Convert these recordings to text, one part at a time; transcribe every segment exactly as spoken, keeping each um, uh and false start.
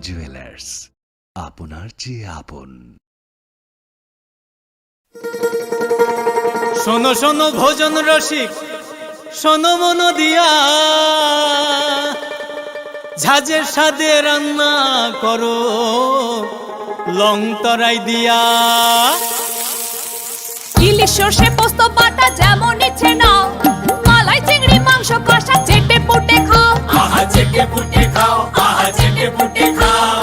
জুয়েলার্স, আপনার যে আপন। শোনো শোনো ভোজন রসিক, শোনো মন দিয়া, ঝাঁঝের স্বাদে রান্না করো লং তরাই দিয়া। ইলিশ সর্ষে পোস্ত বাটা যেমন ইচ্ছে নাও, মালাই চিংড়ি মাংস কষা চেটে পুটে খাও। আহা চেটে পুটে খাও, আহা চেটে পুটে খাও।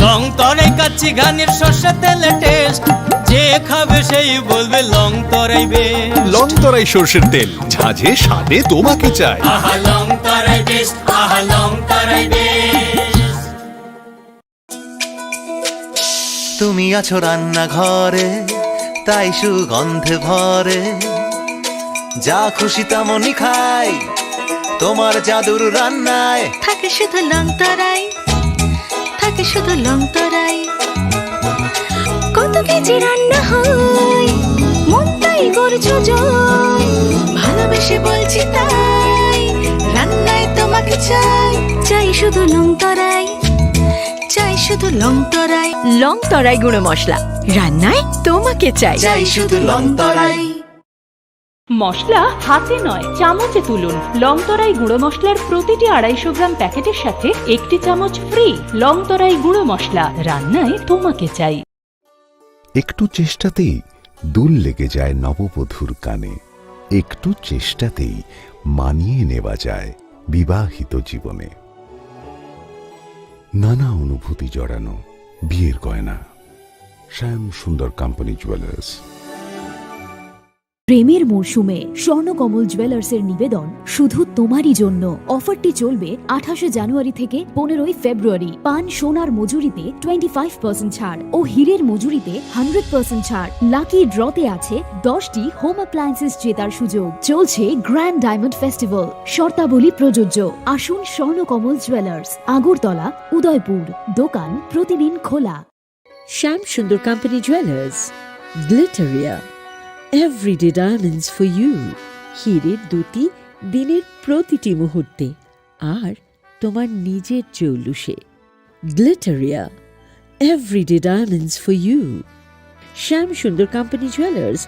লং তরাই কাচ্চি ঘানির সর্ষে তেলে টেস্ট, যে খাবে সেই বলবে লং তরাই বেস্ট। লং তরাই সর্ষের তেল, ঝাঁঝে স্বাদে তোমাকে চাই। আহা লং তরাই বেস্ট, আহা লং তরাই বেস্ট। তুমি আছো রান্নাঘরে, তাই সুগন্ধে ভরে। যা খুশি তেমনই খাই, তোমার জাদুর রান্নায়। থাকে শুধু লং তরাই, থাকে শুধু লং তরাই। কত কেজি রান্না হয়, মনটাই করছো জয়। ভালোবেসে বলছি তাই, রান্নায় তোমাকে চাই। চাই শুধু লং তরাই, চাই শুধু লং তরাই। লং তরাই গুঁড়ো মশলা, রান্নায় তোমাকে চাই। চাই শুধু লং তরাই। মশলা হাতে নয়, চামচে তুলুন। লং তরাই গুঁড়ো মশলার প্রতিটি আড়াইশো গ্রাম প্যাকেটের সাথে একটি চামচ ফ্রি। লং তরাই গুঁড়ো মশলা, রান্নায় তোমাকে চাই। একটু চেষ্টাতেই দুল লেগে যায় নববধূর কানে। একটু চেষ্টাতেই মানিয়ে নেওয়া যায় বিবাহিত জীবনে। নানা অনুভূতি জড়ানো বিয়ের গয়না। শ্যাম সুন্দর কোম্পানি জুয়েলার্স। প্রেমের মরশুমে স্বর্ণকমল জুয়েলার্সের নিবেদন শুধু তোমারই জন্য। অফারটি চলবে আঠাশে জানুয়ারি থেকে পনেরোই ফেব্রুয়ারি। পান সোনার মজুরিতে টোয়েন্টি ফাইভ পার্সেন্ট ছাড় ও হীরের মজুরিতে হান্ড্রেড পার্সেন্ট ছাড়। লাকি ড্রতে আছে দশটি হোম অ্যাপ্লায়েন্সেস জেতার সুযোগ। চলছে গ্র্যান্ড ডায়মন্ড ফেস্টিভ্যাল, শর্তাবলী প্রযোজ্য। আসুন স্বর্ণকমল জুয়েলার্স, আগরতলা, উদয়পুর। দোকান প্রতিদিন খোলা। Shyam Sundar Company Jewelers, Glitteria, everyday diamonds for you। হীরের দ্যুতি দিনের প্রতিটি মুহূর্তে, আর তোমার নিজের জৌলুসে। Glitteria, everyday diamonds for you। Shyam Sundar Company Jewelers।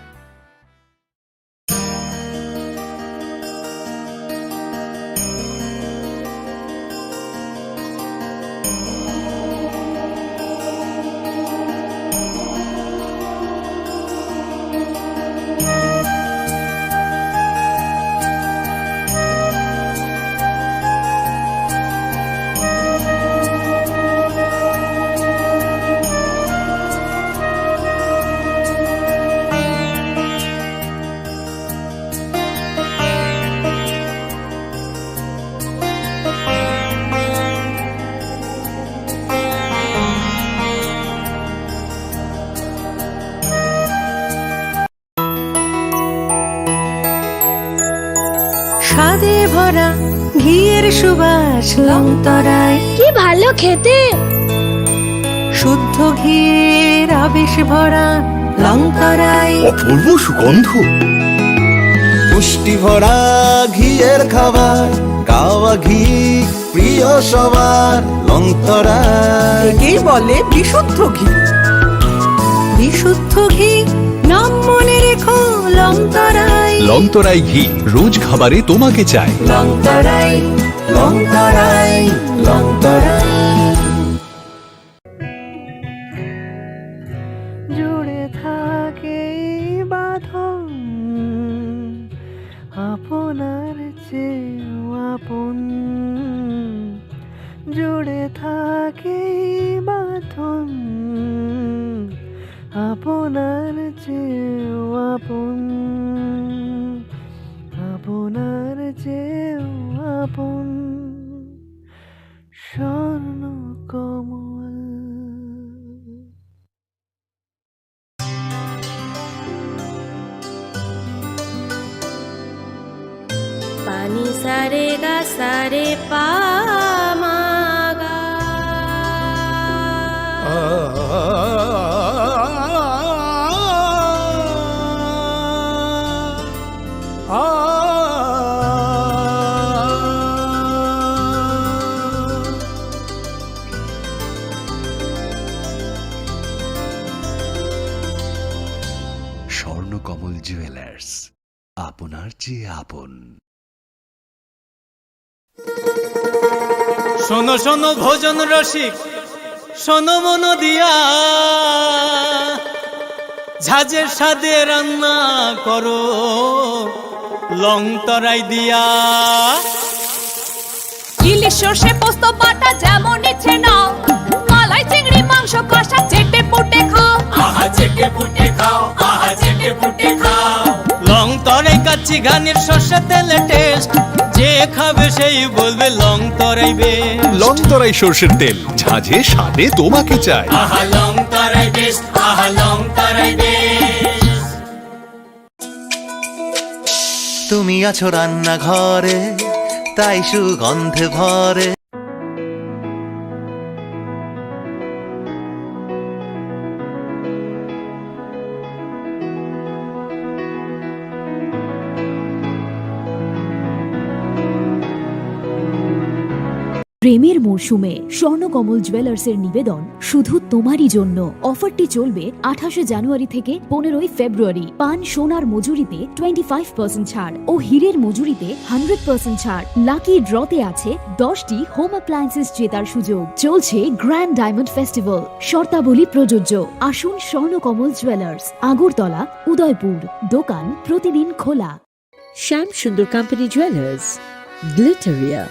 স্বাদে ভরা ঘিয়ের সুবাস লংতরাই। কি ভালো খেতে! শুদ্ধ ঘিয়ের আবেশ ভরা লংতরাই। অপূর্ব সুগন্ধ। পুষ্টি ভরা ঘিয়ের খাবার, গাওয়া ঘি প্রিয় সবার লংতরাই। একেই বলে বিশুদ্ধ ঘি। বিশুদ্ধ ঘি, নাম মনে রেখো লংতরাই। লংতরাই ঘি, রোজ খাবারে তোমাকে চাই। লংতরাই, লংতরাই, লংতরাই। জুড়ে থাকে এই বাঁধন আপনার চেয়েও আপন। জুড়ে থাকে এই বাঁধন আপনার চেয়েও আপন, আপনার চেয়েও আপন। স্বর্ণ কমল। পানি সারে গা সারে পা মা গা। জুয়েলার্স, আপনার চেয়ে আপন। শোনো শোনো ভোজন রসিক, শোনো মন দিয়া, ঝাঁঝের স্বাদে রান্না করো লং তরাই দিয়া। ইলিশ সর্ষে পোস্ত বাটা যেমন ইচ্ছে নাও, মালাই চিংড়ি মাংস কষা চেটে পুটে খাও। আহা চেটে পুটে খাও, আহা চেটে পুটে খাও। লং তরাই কাচ্চি ঘানির সর্ষে তেলে টেস্ট, যে খাবে সেই বলবে লং তরাই বেস্ট। লং তরাই সর্ষের তেল, ঝাঁঝে স্বাদে তোমাকে চাই। আহা লং তরাই বেস্ট, আহা লং তরাই বেস্ট। তুমি আছো রান্নাঘরে, তাই সুগন্ধে ভরে। প্রেমের মরশুমে স্বর্ণকমল জুয়েলার্সের নিবেদন শুধু তোমারই জন্য। অফারটি চলবে আঠাশে জানুয়ারি থেকে পনেরোই ফেব্রুয়ারি। পান সোনার মজুরিতে টোয়েন্টি ফাইভ পার্সেন্ট ছাড় ও হীরের মজুরিতে হান্ড্রেড পার্সেন্ট ছাড়। লাকি ড্রতে আছে দশটি হোম অ্যাপ্লায়েন্সেস জেতার সুযোগ। চলছে গ্র্যান্ড ডায়মন্ড ফেস্টিভ্যাল, শর্তাবলী প্রযোজ্য। আসুন স্বর্ণকমল জুয়েলার্স, আগরতলা, উদয়পুর। দোকান প্রতিদিন খোলা। Shyam Sundar company jewellers, Glitteria,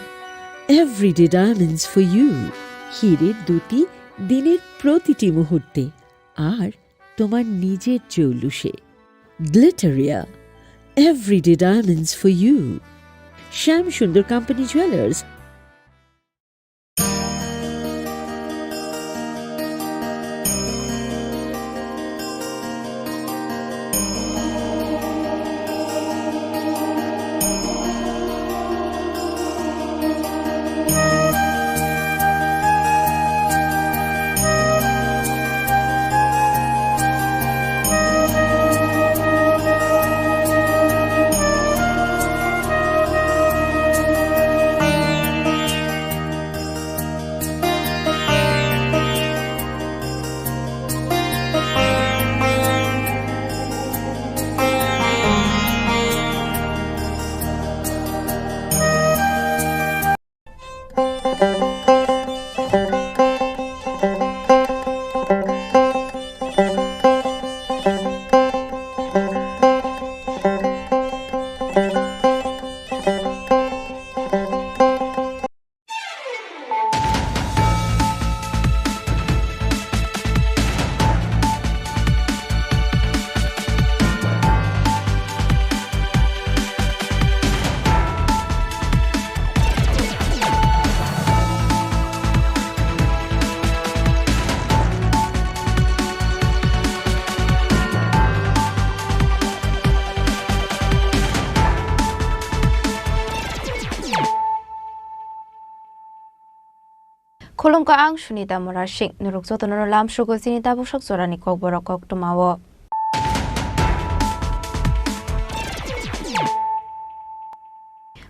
everyday diamonds for you. হীরের দুটি দিনের প্রতিটি মুহূর্তে আর তোমার নিজের জৌলুসে। Glitteria, everyday diamonds for you. Shyam Sundar company jewellers. Khulumkha, ang Sunita Murasing. Norok jotono lamsogo chini tabuksak jorani kokborok koktwmao.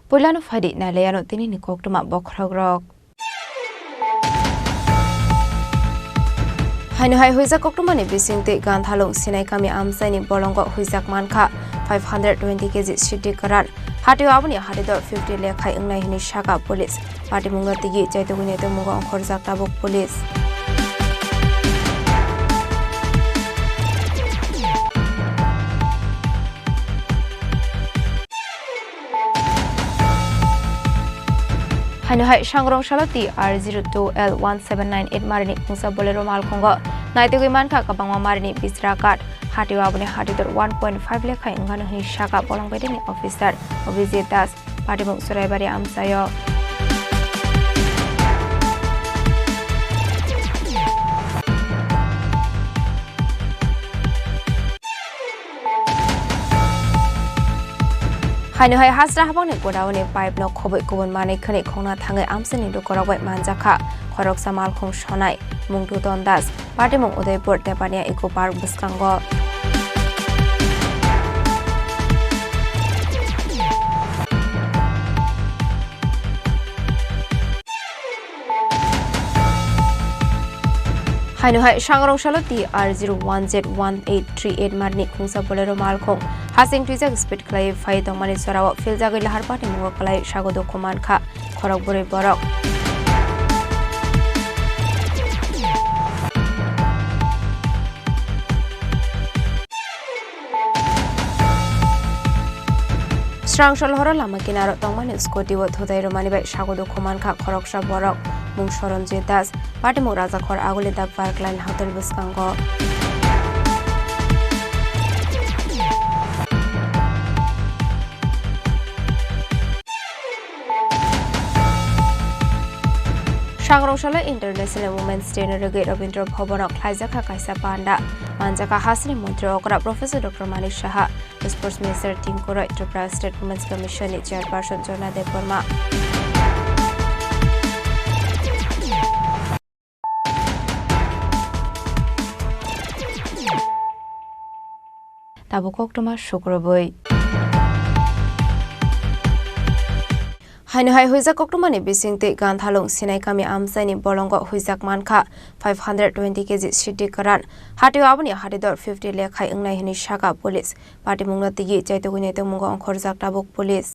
Puilano phaidi nailaiano tinini koktwma bokhorokrok. Haino hai huijak koktwmani bisingtwi Ganthalung Sinai kami amchaini bolongo huijak mankha five hundred twenty K G siddi kwran. Hatio aboni hatidor fifty lekhai wngnai hwnwi sakha police. Patimungno tigi chaitugwi naitugmungo ongkhorjak tabuk police. Haino hai sangrong salo T R zero two L one seven nine eight marini khungsa Bolero malkhungo naitugwi mankha kwbangma marini bisra card. Hatio aboni hatidor one point five lekhai wngkha hwnwi sakha bolong bedeni officer Abhijit Das. Patimung Churaibari amchaio. Haino hai hasra habangni godauni pipe no khoboi kubun manwi khwnwi khongna thangwi amchaini lukurok bai manjakha khoroksa malkhung Sonai, Mungtu Dondas, Patimung Udaipur Tepania Eco Park bwskango. Haino hai sangrong salo T R zero one Z one eight three eight marni khungsa Bolero malkhung hasing twijak speed khlaiwi phai tongmani jorao philjagwi lahar patimungo kwlai sago dukhu mankha khorok bwrwi borok. Srangsalhoro lama kinaro tongmani scooty o thutai rwmani bai sago dukhu mankha khoroksa borok, mung Soronjit Das, patimung Rajakhor Aguli da Parkline hotel bwskango. Sangrong salo International Women's Day ni rwgwi Rabindra Bhavan o khlaijak kha kaisa panda. Manjak kha hasini montri okra Professor Doctor Manik Saha, Sports Minister Tinku Roy, Tripura State Women's Commission ni Chairperson Jona Debbarma. Tabuk koktwma sukrubwi. Haino hai huijak koktwmani bisingtwi Ganthalung Sinai kami amchaini bolongo huijak mankha five hundred twenty K G sidi kwran. Hatio aboni hatidor fifty lekhai wngnai hwnwi sakha police. Patimungno twiwi chaitugwi naitugmungo ongkhorjak tabuk police.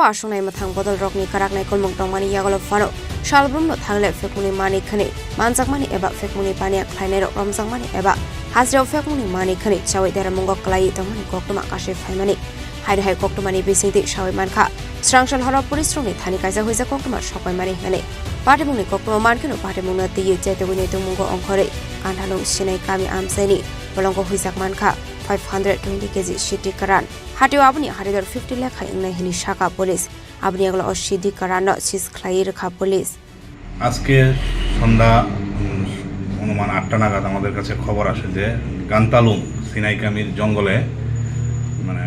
Aswk nai mwthang bodol rokni kwrak naikolmung tongmani yagulo phano salbrumno thangle phekmungni manwi khwnwi manjakmani eba phekmungni paniya khlainairok romjakmani eba hajirao phekmungni manwi khwnwi chawi deramungo kwlaiwi tongmani koktwma kasui phaimani. Haino hai koktwmani bisingtwi sawi mankha, Srangsalhoro police rokni thani kaisa huijak koktwma sokpaimani hwnwi. Patimungni koktwma mankheno patimungno twiwi chaitugwi naitugmungo ongkhorwi Ganthalung Sinai kami amchaini bolongo huijak mankha five hundred twenty K G sidi kwran. Hatio aboni hatidor fifty lekhai wngnai hwnwi sakha police. Aboni yagulo o sidi kwranno seize khlaiwi rwkha police. আজকে সন্ধ্যা, উম, অনুমান আটটা নাগাদ আমাদের কাছে খবর আসে যে গান্তালুং সিনাইকামির জঙ্গলে, মানে,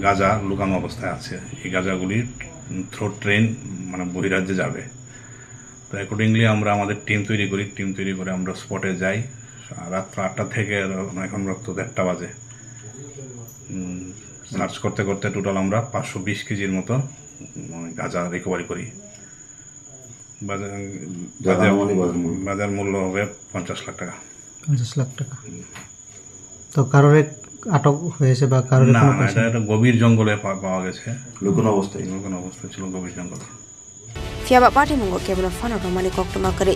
গাঁজা লুকানো অবস্থায় আছে। এই গাঁজাগুলি, উম, থ্রোড ট্রেন, মানে, বহিরাজ্যে যাবে। তো অ্যাকর্ডিংলি আমরা আমাদের টিম তৈরি করি, টিম তৈরি করে আমরা স্পটে যাই। রাত্র আটটা থেকে এখন রাত তো দেড়টা বাজে। উম, সার্চ করতে করতে টোটাল আমরা পাঁচশো বিশ কেজির মতো, উম, গাঁজা রিকভারি করি। বাজার, যার বাজার, আনুমানিক বাজার মূল্য। বাজার মূল্য হবে পঞ্চাশ লাখ টাকা। পঞ্চাশ লাখ টাকা। হুম। তো কারোর এক আটক হয়েছে বা কারোর না, কোনো না, পয়সা? এটা একটা গভীর জঙ্গলে পা-, পাওয়া গেছে। লুকোনো অবস্থায়। লুকোনো অবস্থায় ছিল গভীর জঙ্গলে। Phiya ba patimungo kebono phano romani koktwma kwrwi.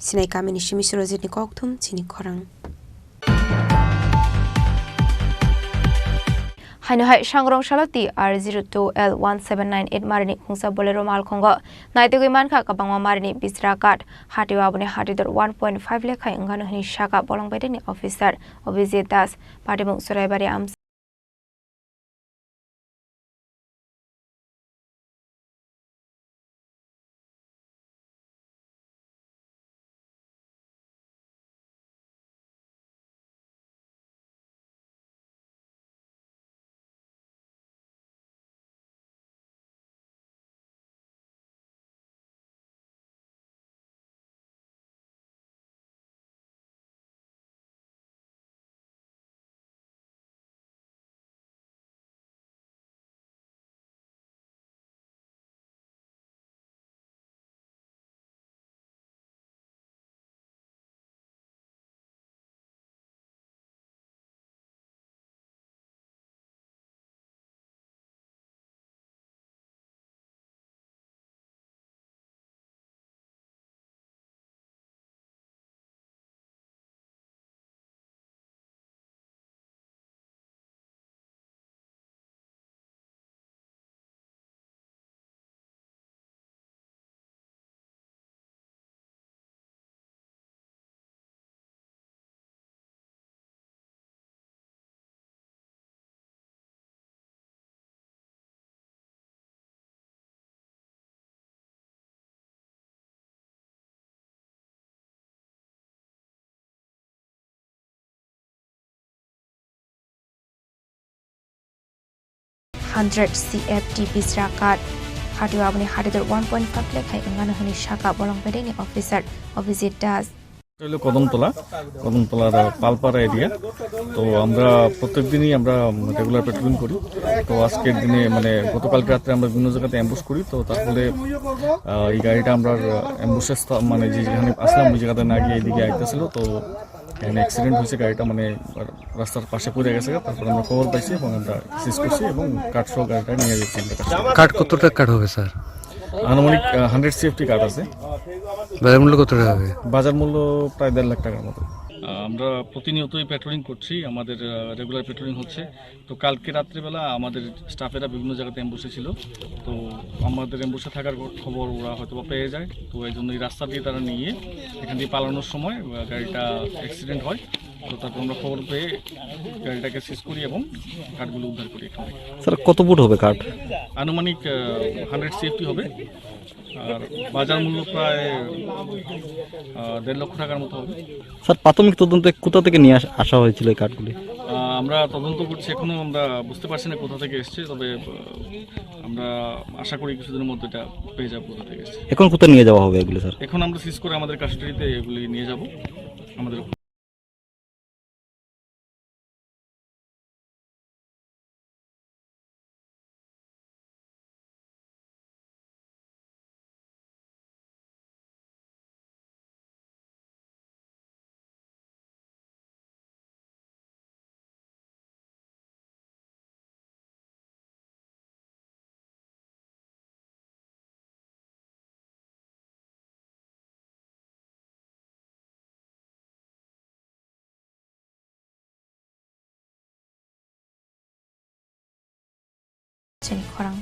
Sinai kamini simi Surojit ni kokthum chini khorang. Haino hai sangrong salo T R zero two L one seven nine eight marini khungsa Bolero malkhungo naitugwi mankha kwbangma marini bisra card. Hatio aboni hatidor one point five lekhai wngkha hwnwi sakha bolong bedekni officer Abhijit Das, patimung Churaibari amchaini hundred C F T bisra card. Hatio aboni hatidor one point five lakh hai wngmano hwnwi sakha bolong bedeni officer Abhijit Das. Hoilo Kodamtola, Kodamtolar Palpara area। তো আমরা প্রত্যেক দিনই আমরা regular patrolling করি। তো আজকের দিনে মানে গতকালকে রাত্রে আমরা বিভিন্ন জায়গাতে অ্যাম্বুশ করি। তো তার ফলে আহ, এই গাড়িটা আমরা অ্যাম্বুশের স্থা- মানে যে যেখানে আসলাম ওই জায়গাতে না গিয়ে এদিকে আইতেছিল। তো এখানে অ্যাক্সিডেন্ট হয়েছে, গাড়িটা মানে রাস্তার পাশে পড়ে গেছে। তারপর আমরা খবর পাইছি এবং আমরা সিজ করছি এবং কার্ড সহ গাড়িটা নিয়ে যাচ্ছি আমরা কাস্টমার। কার্ড কত টাকা কার্ড হবে স্যার? আনুমানিক হান্ড্রেড সিএফটি কার্ড আছে। বাজার মূল্য কত টাকা হবে? বাজার মূল্য প্রায় দেড় লাখ টাকার মতো। আহ, আমরা প্রতিনিয়তই পেট্রোলিং করছি, আমাদের রেগুলার পেট্রোলিং হচ্ছে। তো কালকে রাত্রিবেলা আমাদের স্টাফেরা বিভিন্ন জায়গাতে অ্যাম্বুশে ছিল। তো আমাদের অ্যাম্বুশে থাকার খবর ওরা হয়তো বা পেয়ে যায়। তো এই জন্য এই রাস্তা দিয়ে তারা নিয়ে এখান দিয়ে পালানোর সময় আহ, গাড়িটা অ্যাক্সিডেন্ট হয়। তো তারপর আমরা খবর পেয়ে গাড়িটাকে সিজ করি এবং কার্ডগুলো উদ্ধার করি এখান থেকে। স্যার, কত ফুট হবে কাঠ? আনুমানিক হান্ড্রেড সিএফটি হবে। আর বাজার মূল্য প্রায় আহ, দেড় লক্ষ টাকার মতো হবে। স্যার, প্রাথমিক তদন্তে কোথা থেকে নিয়ে আস- আসা হয়েছিল এই কাঠগুলি? আহ, আমরা তদন্ত করছি, এখনো আমরা বুঝতে পারছি না কোথা থেকে এসছে। তবে আহ, আমরা আশা করি কিছুদিনের মধ্যে এটা পেয়ে যাবো কোথা থেকে এসছে। এখন কোথায় নিয়ে যাওয়া হবে এগুলো স্যার? এখন আমরা সিজ করে আমাদের কাস্টডিতে এগুলি নিয়ে যাব। আমাদের Chini khorang.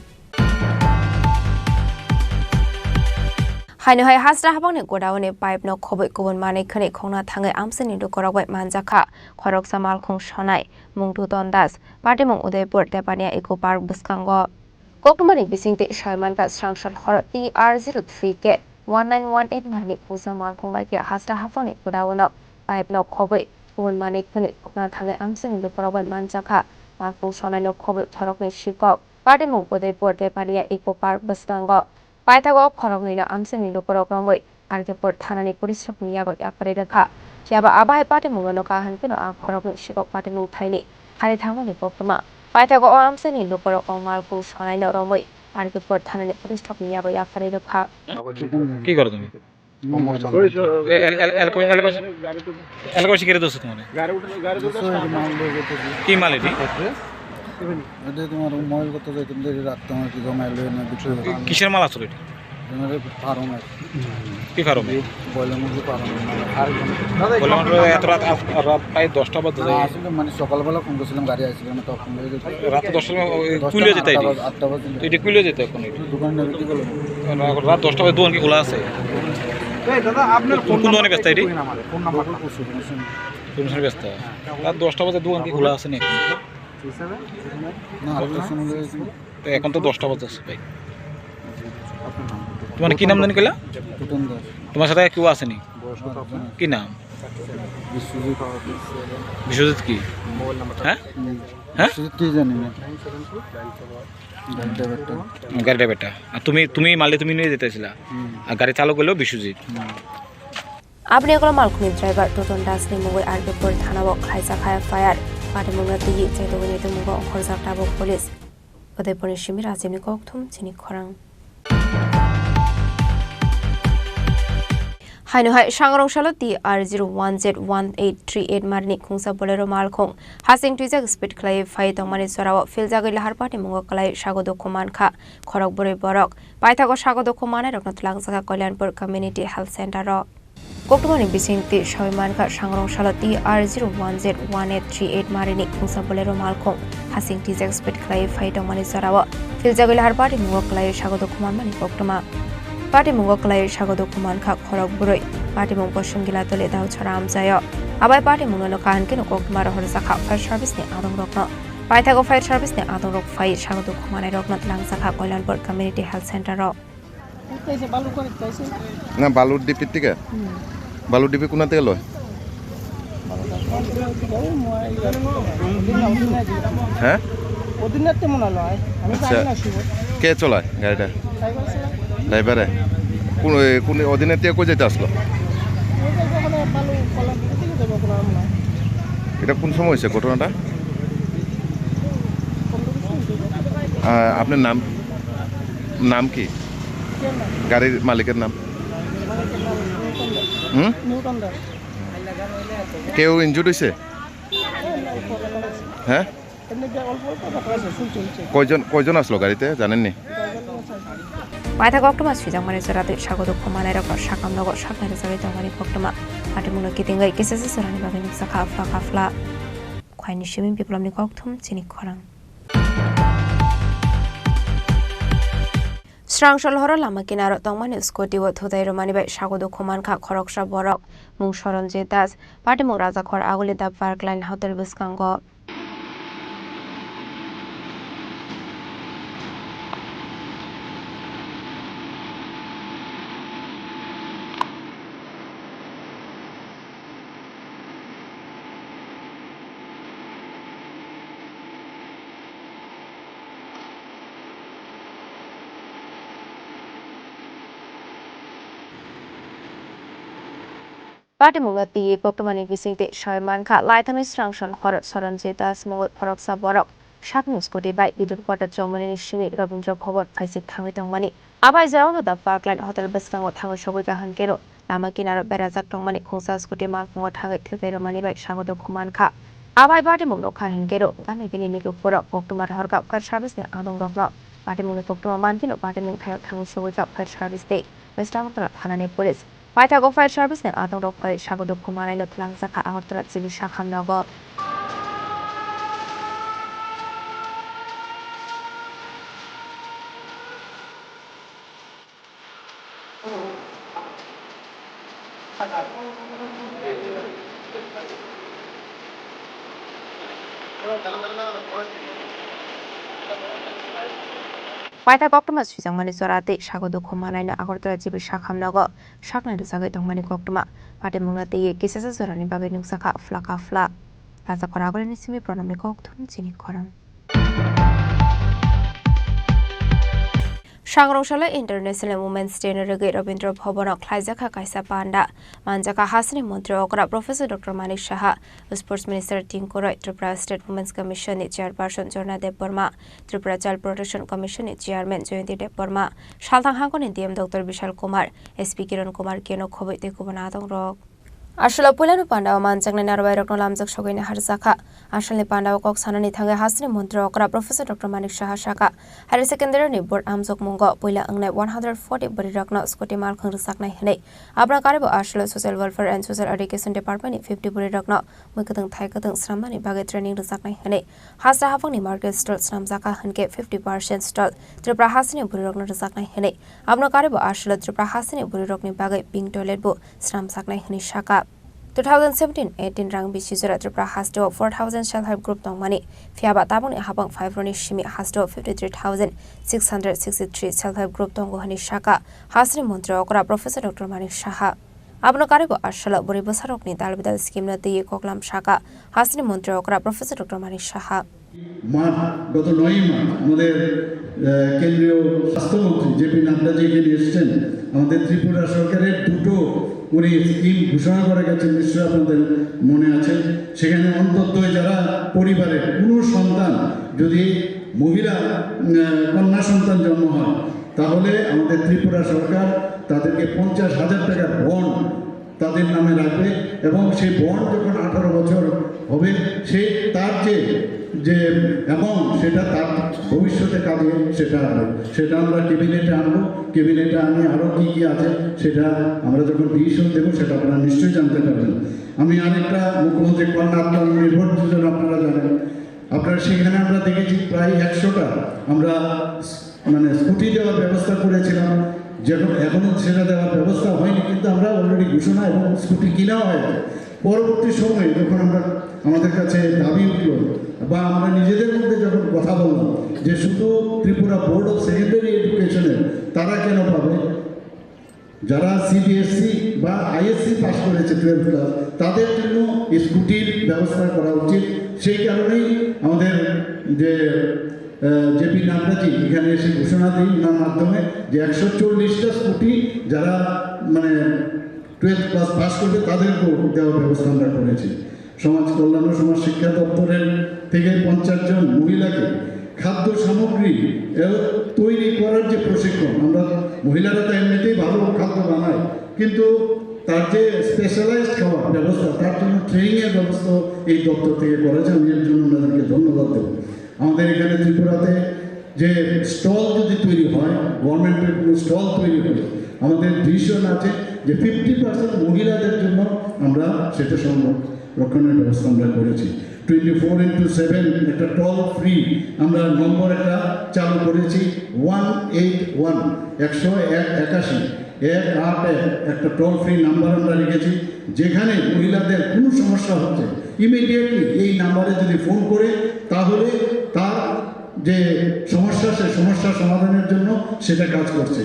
Haino hai hasra habangni godauni pipe no khoboi kubun manwi khwnwi khongna thangwi amchaini lukurok bai manjakha khoroksa malkhung sonai mung Duton Das, patimung Udaipur Tepania Eco Park bwskango. Koktwmani bisingtwi saimankha srangsal horo T R zero three K one nine one eight mani puja malkhung bai khe hasra haphangni godaono pipe no khoboi kubun mani khwnwi khukna thangwi amchaini lukurok bai manjakha. Malkhung sonaino khoboi khoroknwi sikok patimung Udaipur Tepania Eco Park bwskango. Paithago khoroknwino amchaini lukurok romwi R K Pur thanani police rokni yago yapharwi rwkha. Phiya ba abo hai patimungno nokha hwn phano a khoroknwi sikok patimung thaini hari thangmani koktwma. Paithago o amchaini lukurok o malkhung sonaino romwi R K Pur thanani police rokni yago yapharwi rwkha. কি করো তুমি? এ-, এ-, এ-, এলাকা, এলাকা, এলাকা বেশি কেড়ে দোষ তোমার? কি মাল এটি? এটা তোমার ময়ল করতে যাইতাম, দেখি রাখতাম আর কি, জমা এলো না, বিক্রি হলো। কিসের মাল আসলে এটা? তোমার এই ফার্ম আছে। কি ফার্মে? ব্রয়লার মুরগি ফার্ম। ব্রয়লার মুরগি এত রাত, আ-, রাত প্রায় দশটা বাজে। না, আসলে মানে সকালবেলা ফোন করছিলাম, গাড়ি আসছিল না, তখন এই যে রাত দশটার সময় ওই দশটা কুইলে না, যেতে আটটা এটি? বাজে, আটটা বাজে। এটি কুইলে যেতে এখন এটি? দোকানে নেবে কি বলবো? না, এখন রাত দশটা বাজে দোকান কি খোলা আছে? এই দাদা, আপনার কোন, কোন দোকানে ব্যস্ত এটি? Phone number. কোন দোকানে ব্যস্ত? রাত দশটা বাজে দোকান কি খোলা আছে নাকি? না, আরেকটা শুনলে তো এখন তো দশটা বাজে আছে ভাই। তোমার কি নাম জানি কইলা? টুটন দাস। তোমার সাথে কেউ আসেনি? কি নাম? বিশ্বজিৎ। বিশ্বজিৎ কি? হ্যাঁ? হুম। হ্যাঁ? বিশ্বজিৎ কি জানি না। গাড়ি ড্রাইভারটা। গাড়ি ড্রাইভারটা। আর তুমি, তুমি মালে তুমি নিয়ে যেতেছিলা? হুম। আর গাড়ি চালক হলো বিশ্বজিৎ। হুম। Aboni ulo malkhungni driver Toton Das ni mungwi R K Pur thanao khlaijak F I R. Patimungno twiwi chaitogwi nai tongmungo ongkhorjak tabuk police. Udaipurni simi Rajibni kokthum chini khorang. Haino hai Sangrong salo T R zero one Z one eight three eight marini khungsa Bolero malkhung hasing twijak speed khlaiwi phai tongmani jorao philjagwi lahar patimungo kwlai sago dukhu mankha khorok bwrwi borok. Paithago sago dukhu manai rokno twlangjakha Kalyanpur Community Health Center o. Koktwmani bisingtwi sawi mankha Sangrong salo T R zero one Z one eight three eight marini khungsa Bolero malkhung hasing twijak speed khlaiwi phai tongmani jorao philjagwi lahar patimungo kwlaiwi sago dukhu manmani koktwma. Patimungo kwlaiwi sago dukhu mankha khorok bwrwi. Patimung Bosong Gilatoli Daochara amchaio. Abai patimungno nokha hwnkheno koktwma rohorjakha fire service ni adongrokno. Paithago fire service ni adongrok phai sago dukhu manairokno twlangjakha Kalyanpur Community Health Center o. না, বালুর ডিপির থেকে? বালুর ডিপি কোন থেকে লয়? হ্যাঁ? ওদিন রাতে মনে হয়। আমি আচ্ছা। জানি না শুভ। কে চলায় গাড়িটা? ড্রাইভার ছিল। ড্রাইভারে? কোন, কোন অধীনে তে কই যাইতে আসলো? ওই যে ওখানে বালু কলার দিকে থেকে যাবো, কোনো আম না। এটা কোন সময় হয়েছে ঘটনাটা? পনেরো বিশ মিনিট হইব। আহ, আপনার নাম, নাম কি? কে না? গাড়ির মালিকের নাম? মালিকের নাম নিউটন দাস। হুম? নিউটন দাস। কেউ ইনজুর্ড হয়েছে? হ্যাঁ, না, অল্প কথা আছে। হ্যাঁ? এমনি যে অল্প অল্প কথা আছে, শুনছি, শুনছি। কয়জন, কয়জন আসলো গাড়িতে, জানেননি? Paithak koktwma swijak mani jora tei sago dukhu manai rok sakam nogo saknai rwjagwi tongmani koktwma. Patimungno kitingwi kisasa jorani bagwi nuksa kha phla kha phla. Khwaini simi biplopni kokthum chini khorang. Srangsa horo lama kinaro tongmani scooty o thutai rwmani bai sago dukhu mankha khoroksa borok, mung Soronjit Das, patimung Rajakhor Aguli Da Park Line Hotel bwskango. Patimungno twiwi koktwmani bisingtwi soi mankha, laithangni srangsa horo Soronjit Das mungwi khoroksa borok sakni scooty bai Bidurpata Chowmani ni simi Rabindra Bhawan phaisik thangwi tongmani. Abai jorao Da Park Line Hotel bwskango thangwi sogwi kaham keno lama kinaro berajak tongmani khungsa scooty malkhungo thangwi thutai rwmani bai sago dukhu mankha. Abai patimung rok kha hinkhe rw, gana bini nukhung borok koktwma rohorkha fire service ni adong rokno. Patimung ni koktwma mankheno patimung thaio thangwi sogwi kha fire service tei West Agartala thana ni police. Paithago fire service ni adong rok bai sago dukhu manai no twlangjakha Agartala G B sakha nogo. Paithak koktwma swijak mani jora tei sago dukhu manai no Agartala G B sakha nogo saknai rwjagwi tongmani koktwma. Patimungno twiwi kisasa jorani bagwi nukjakha phla ka phla. Rajakhor Agulini simi Pranamni kokthum chini khorang. Sangrong Salo International Women's Day ni rwgwi Rabindra Bhavan o khlaijak kha kaisa panda. Manjak kha hasteni montri okra Professor Doctor Manik Saha, Sports Minister Tinku Roy, Tripura State Women's Commission ni Chairperson Jorna Debbarma, Tripura Child Protection Commission ni Chairman Jayanti Debbarma, Salthang Hangkor ni D M Doctor Bishal Kumar, S P Kiran Kumar, Keno Khoboi tei kubun adong rok. Aswlao puilano pandao manjaknai narwai rokno lamjak sogwi naharjakha. Aswlni pandao kok sanani thangwi hasteni montri okra Professor Doctor Manik Saha sakha, Higher Secondary ni board amjokmungo puila wngnai one hundred forty bwrwi rokno scooty malkhung rwjaknai hwnwi. Aboni karwibo aswlao Social Welfare and Social Education Department ni fifty bwrwi rokno mui kwthwng thai kwthwng swnamnani bagwi training rwjaknai hwnwi. Hasra haphangni market stall swnamjakha hwnkhe fifty percent stall Tripura hasteni bwrwi rokno rwjaknai hwnwi. Aboni karwibo aswlao Tripura hasteni bwrwi rokni bagwi pink toilet bo swnamjaknai hwnwi sakha. Two thousand seventeen eighteen rang bisi jora Tripura hasteo four thousand self help group tongmani, phiyaba tabukni habang five roni simi hasteo fifty three thousand six hundred sixty three self help group tongo hwnwi sakha hasteni montri okra Professor Doctor Manik Saha. Abono karwibo aswlao bwrwi bwsarokni dal bidal scheme no twiwi koklam sakha hasteni montri okra Professor Doctor Manik Saha. March, গত নয়ই মার্চ আমাদের, আহ, কেন্দ্রীয় স্বাস্থ্যমন্ত্রী J P Nadda যে এখানে এসেছেন, আমাদের ত্রিপুরা সরকারের দুটো উনি স্কিম ঘোষণা করে গেছেন, নিশ্চয়ই আপনাদের মনে আছে। সেখানে অন্তত যারা পরিবারের কোনো সন্তান যদি মহিলা, আহ, কন্যা সন্তান জন্ম হয়, তাহলে আমাদের ত্রিপুরা সরকার তাদেরকে পঞ্চাশ হাজার টাকার বন্ড তাদের নামে রাখবে এবং সেই বন্ড যখন আঠারো বছর হবে, সেই তার যে, যে অ্যামাউন্ট, সেটা তার ভবিষ্যতে কাজে সেটা হবে। সেটা আমরা ক্যাবিনেটে আনবো, ক্যাবিনেটে আনি আরও কী কী আছে সেটা আমরা যখন ডিসিশন দেবো, সেটা আপনারা নিশ্চয়ই জানতে পারবেন। আমি আরেকটা, মুখ্যমন্ত্রী কন্যা আত্মনির্ভর যোজনা আপনারা জানেন, আপনারা সেখানে আমরা দেখেছি প্রায় একশোটা আমরা মানে স্কুটি দেওয়ার ব্যবস্থা করেছিলাম, যেমন এখনো সেটা দেওয়ার ব্যবস্থা হয়নি, কিন্তু আমরা অলরেডি ঘোষণা এবং স্কুটি কিনাও হয়েছে। পরবর্তী সময়ে যখন আমরা, আমাদের কাছে দাবি উঠল বা আমরা নিজেদের মধ্যে যখন কথা বললাম যে শুধু ত্রিপুরা বোর্ড অফ সেকেন্ডারি এডুকেশনের তারা কেন পাবে, যারা সিবিএসই বা আইএসসি পাস করেছে টুয়েলভ ক্লাস, তাদের জন্য স্কুটির ব্যবস্থা করা উচিত। সেই কারণেই আমাদের যে জেপি নাড্ডাজি এখানে এসে ঘোষণা দিন ওনার মাধ্যমে যে একশো চল্লিশটা স্কুটি যারা মানে টুয়েলভ ক্লাস পাস করবে তাদেরকেও দেওয়ার ব্যবস্থা আমরা করেছি। সমাজ কল্যাণ ও সমাজ শিক্ষা দপ্তরের থেকে পঞ্চাশ জন মহিলাকে খাদ্য সামগ্রী এ, তৈরি করার যে প্রশিক্ষণ, আমরা মহিলারা তো এমনিতেই ভালো খাদ্য বানায়, কিন্তু তার যে স্পেশালাইজড খাওয়ার ব্যবস্থা, তার জন্য ট্রেনিংয়ের ব্যবস্থা এই দপ্তর থেকে করেছে। আমি এর জন্য ওনাদেরকে ধন্যবাদ দেবো। আমাদের এখানে ত্রিপুরাতে যে স্টল যদি তৈরি হয়, গভর্নমেন্টের কোনো স্টল তৈরি হলে আমাদের ভিশন আছে যে ফিফটি পার্সেন্ট মহিলাদের জন্য আমরা সেটা সংরক্ষণের ব্যবস্থা আমরা করেছি। টোয়েন্টি ফোর ইন্টু সেভেন একটা টোল ফ্রি আমরা নম্বর একটা চালু করেছি, ওয়ান এইট ওয়ান, একশো এক একাশি, এক আট এক একটা টোল ফ্রি নাম্বার আমরা রেখেছি। যেখানে মহিলাদের কোনো সমস্যা হচ্ছে, ইমিডিয়েটলি এই নাম্বারে যদি ফোন করে, তাহলে তার যে সমস্যা, সে সমস্যা সমাধানের জন্য সেটা কাজ করছে।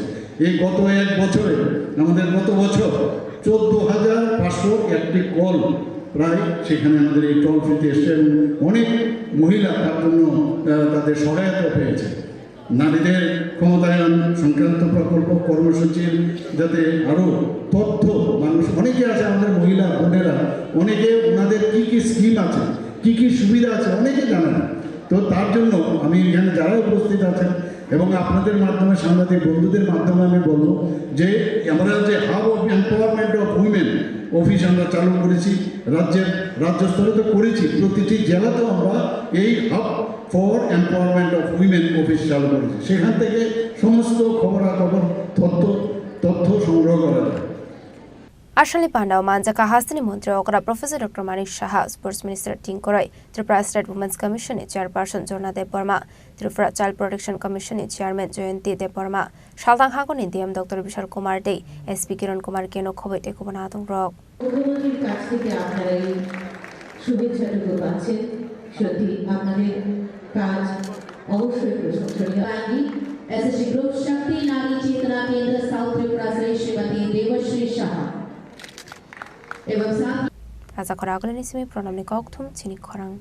এই গত এক বছরে, আমাদের গত বছর চোদ্দ হাজার পাঁচশো একটি কল প্রায় সেখানে আমাদের এই টোল ফ্রিতে এসছে এবং অনেক মহিলা তার জন্য, আহ, তাদের সহায়তা পেয়েছে। নারীদের ক্ষমতায়ন সংক্রান্ত প্রকল্প কর্মসূচির যাতে আরও তথ্য মানুষ, অনেকে আছে আমাদের মহিলা বোনেরা, অনেকে ওনাদের কি কি স্কিম আছে, কি কি সুবিধা আছে, অনেকে জানে না। তো তার জন্য আমি এখানে যারা উপস্থিত আছেন এবং আপনাদের মাধ্যমে, সাংবাদিক বন্ধুদের মাধ্যমে আমি বলবো যে আমরা যে hub of empowerment of women office আমরা চালু করেছি, রাজ্যের, রাজ্য স্তরে তো করেছি, প্রতিটি জেলাতেও আমরা এই hub for empowerment of women office চালু করেছি। সেখান থেকে সমস্ত খবরাখবর, তথ্য, তথ্য সংগ্রহ করা যায়। Asalni pandao manjak kha hasteni montri okra Professor Doctor Manik Saha, Sports Minister Tingkoroi, Tripura State Women's Commission ni Chairperson Jorna Debbarma, Tripura Child Protection Commission ni Chairman Jayanti Debbarma, Salthang Hagorni D M Doctor Bishal Kumar Dey, S P Kiran Kumar Keno khoboi tei kubun adongrok. মুখ্যমন্ত্রীর কাছ থেকে আপনারা এই শুভেচ্ছাটুকু পাচ্ছেন, সত্যি আপনাদের কাজ অবশ্যই প্রশংসনীয়। पाएंगी। एसएसजी ग्रुप शक्ति नारी चेतना केंद्र साउथ त्रिपुरा से श्रीमती देवश्री शाह एवं साथ Raja khorang agulini simi pranamni kokthum chini khorang.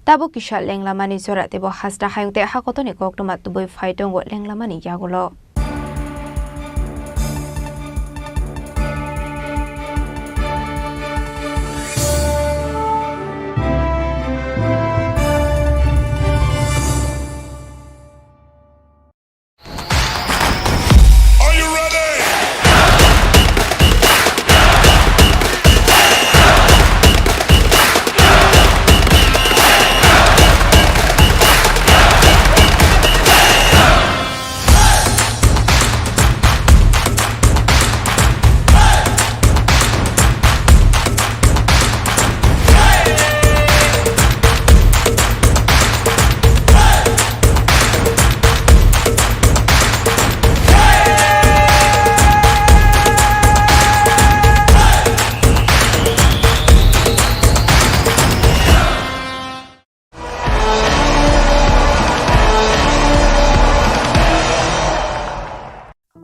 Tabuk kisa lenglamani jora teibo hasta hayung tei hakotoni koktwma tubui phai tongo lenglamani yagulo.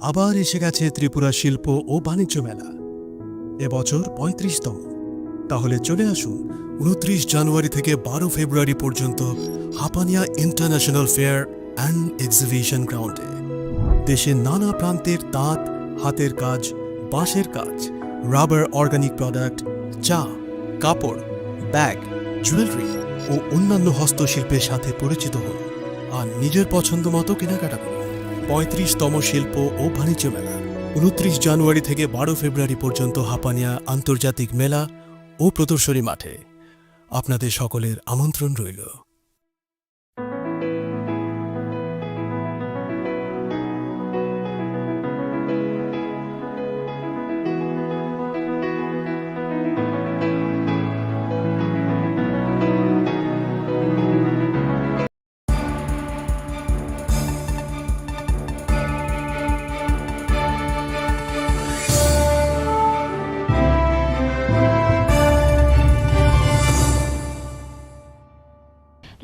আবার এসে গেছে ত্রিপুরা শিল্প ও বাণিজ্য মেলা, এবছর পঁয়ত্রিশতম। তাহলে চলে আসুন ঊনত্রিশ জানুয়ারি থেকে বারো ফেব্রুয়ারি পর্যন্ত Hapania international fair and exhibition গ্রাউন্ডে। দেশের নানা প্রান্তের তাঁত, হাতের কাজ, বাঁশের কাজ, রাবার অর্গানিক প্রোডাক্ট, চা, কাপড়, ব্যাগ, জুয়েলারি ও অন্যান্য হস্তশিল্পের সাথে পরিচিত হন আর নিজের পছন্দ মতো কেনাকাটা করুন। পঁয়ত্রিশতম শিল্প ও বাণিজ্য মেলা, ঊনত্রিশ জানুয়ারি থেকে বারো ফেব্রুয়ারি পর্যন্ত হাপানিয়া আন্তর্জাতিক মেলা ও প্রদর্শনী মাঠে। আপনাদের সকলের আমন্ত্রণ রইল।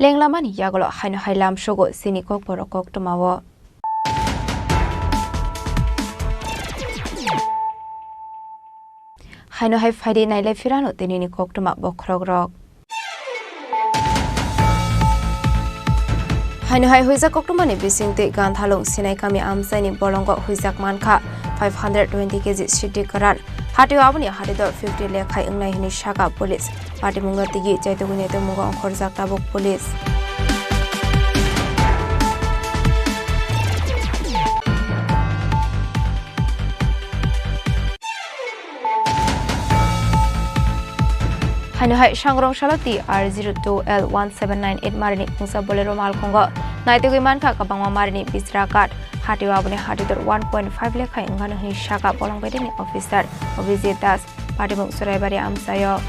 Lenglamani yagulo haino hai lamsogo chini kokborok koktwmao. Haino hai phaidi nailai phirano tinini koktwma bokhorokrok. Haino hai huijak koktwmani bisingtwi Ganthalung Sinai kami amchaini bolongo huijak mankha five hundred twenty K G siddi kwran. Hatio aboni hatidor fifty lekhai wngnai hwnwi sakha police. Patimungno tigi chaitugwi naitugmungo ongkhorjak tabuk police. Haino hai sangrong salo T R zero two L one seven nine eight marini khungsa Bolero malkhungo naitugwi mankha kwbangma marini bisra card. Hatio aboni hatidor one point five lekhai wngkha hwnwi sakha bolong bedeni officer Abhijit Das. Patimung Churaibari amchaio.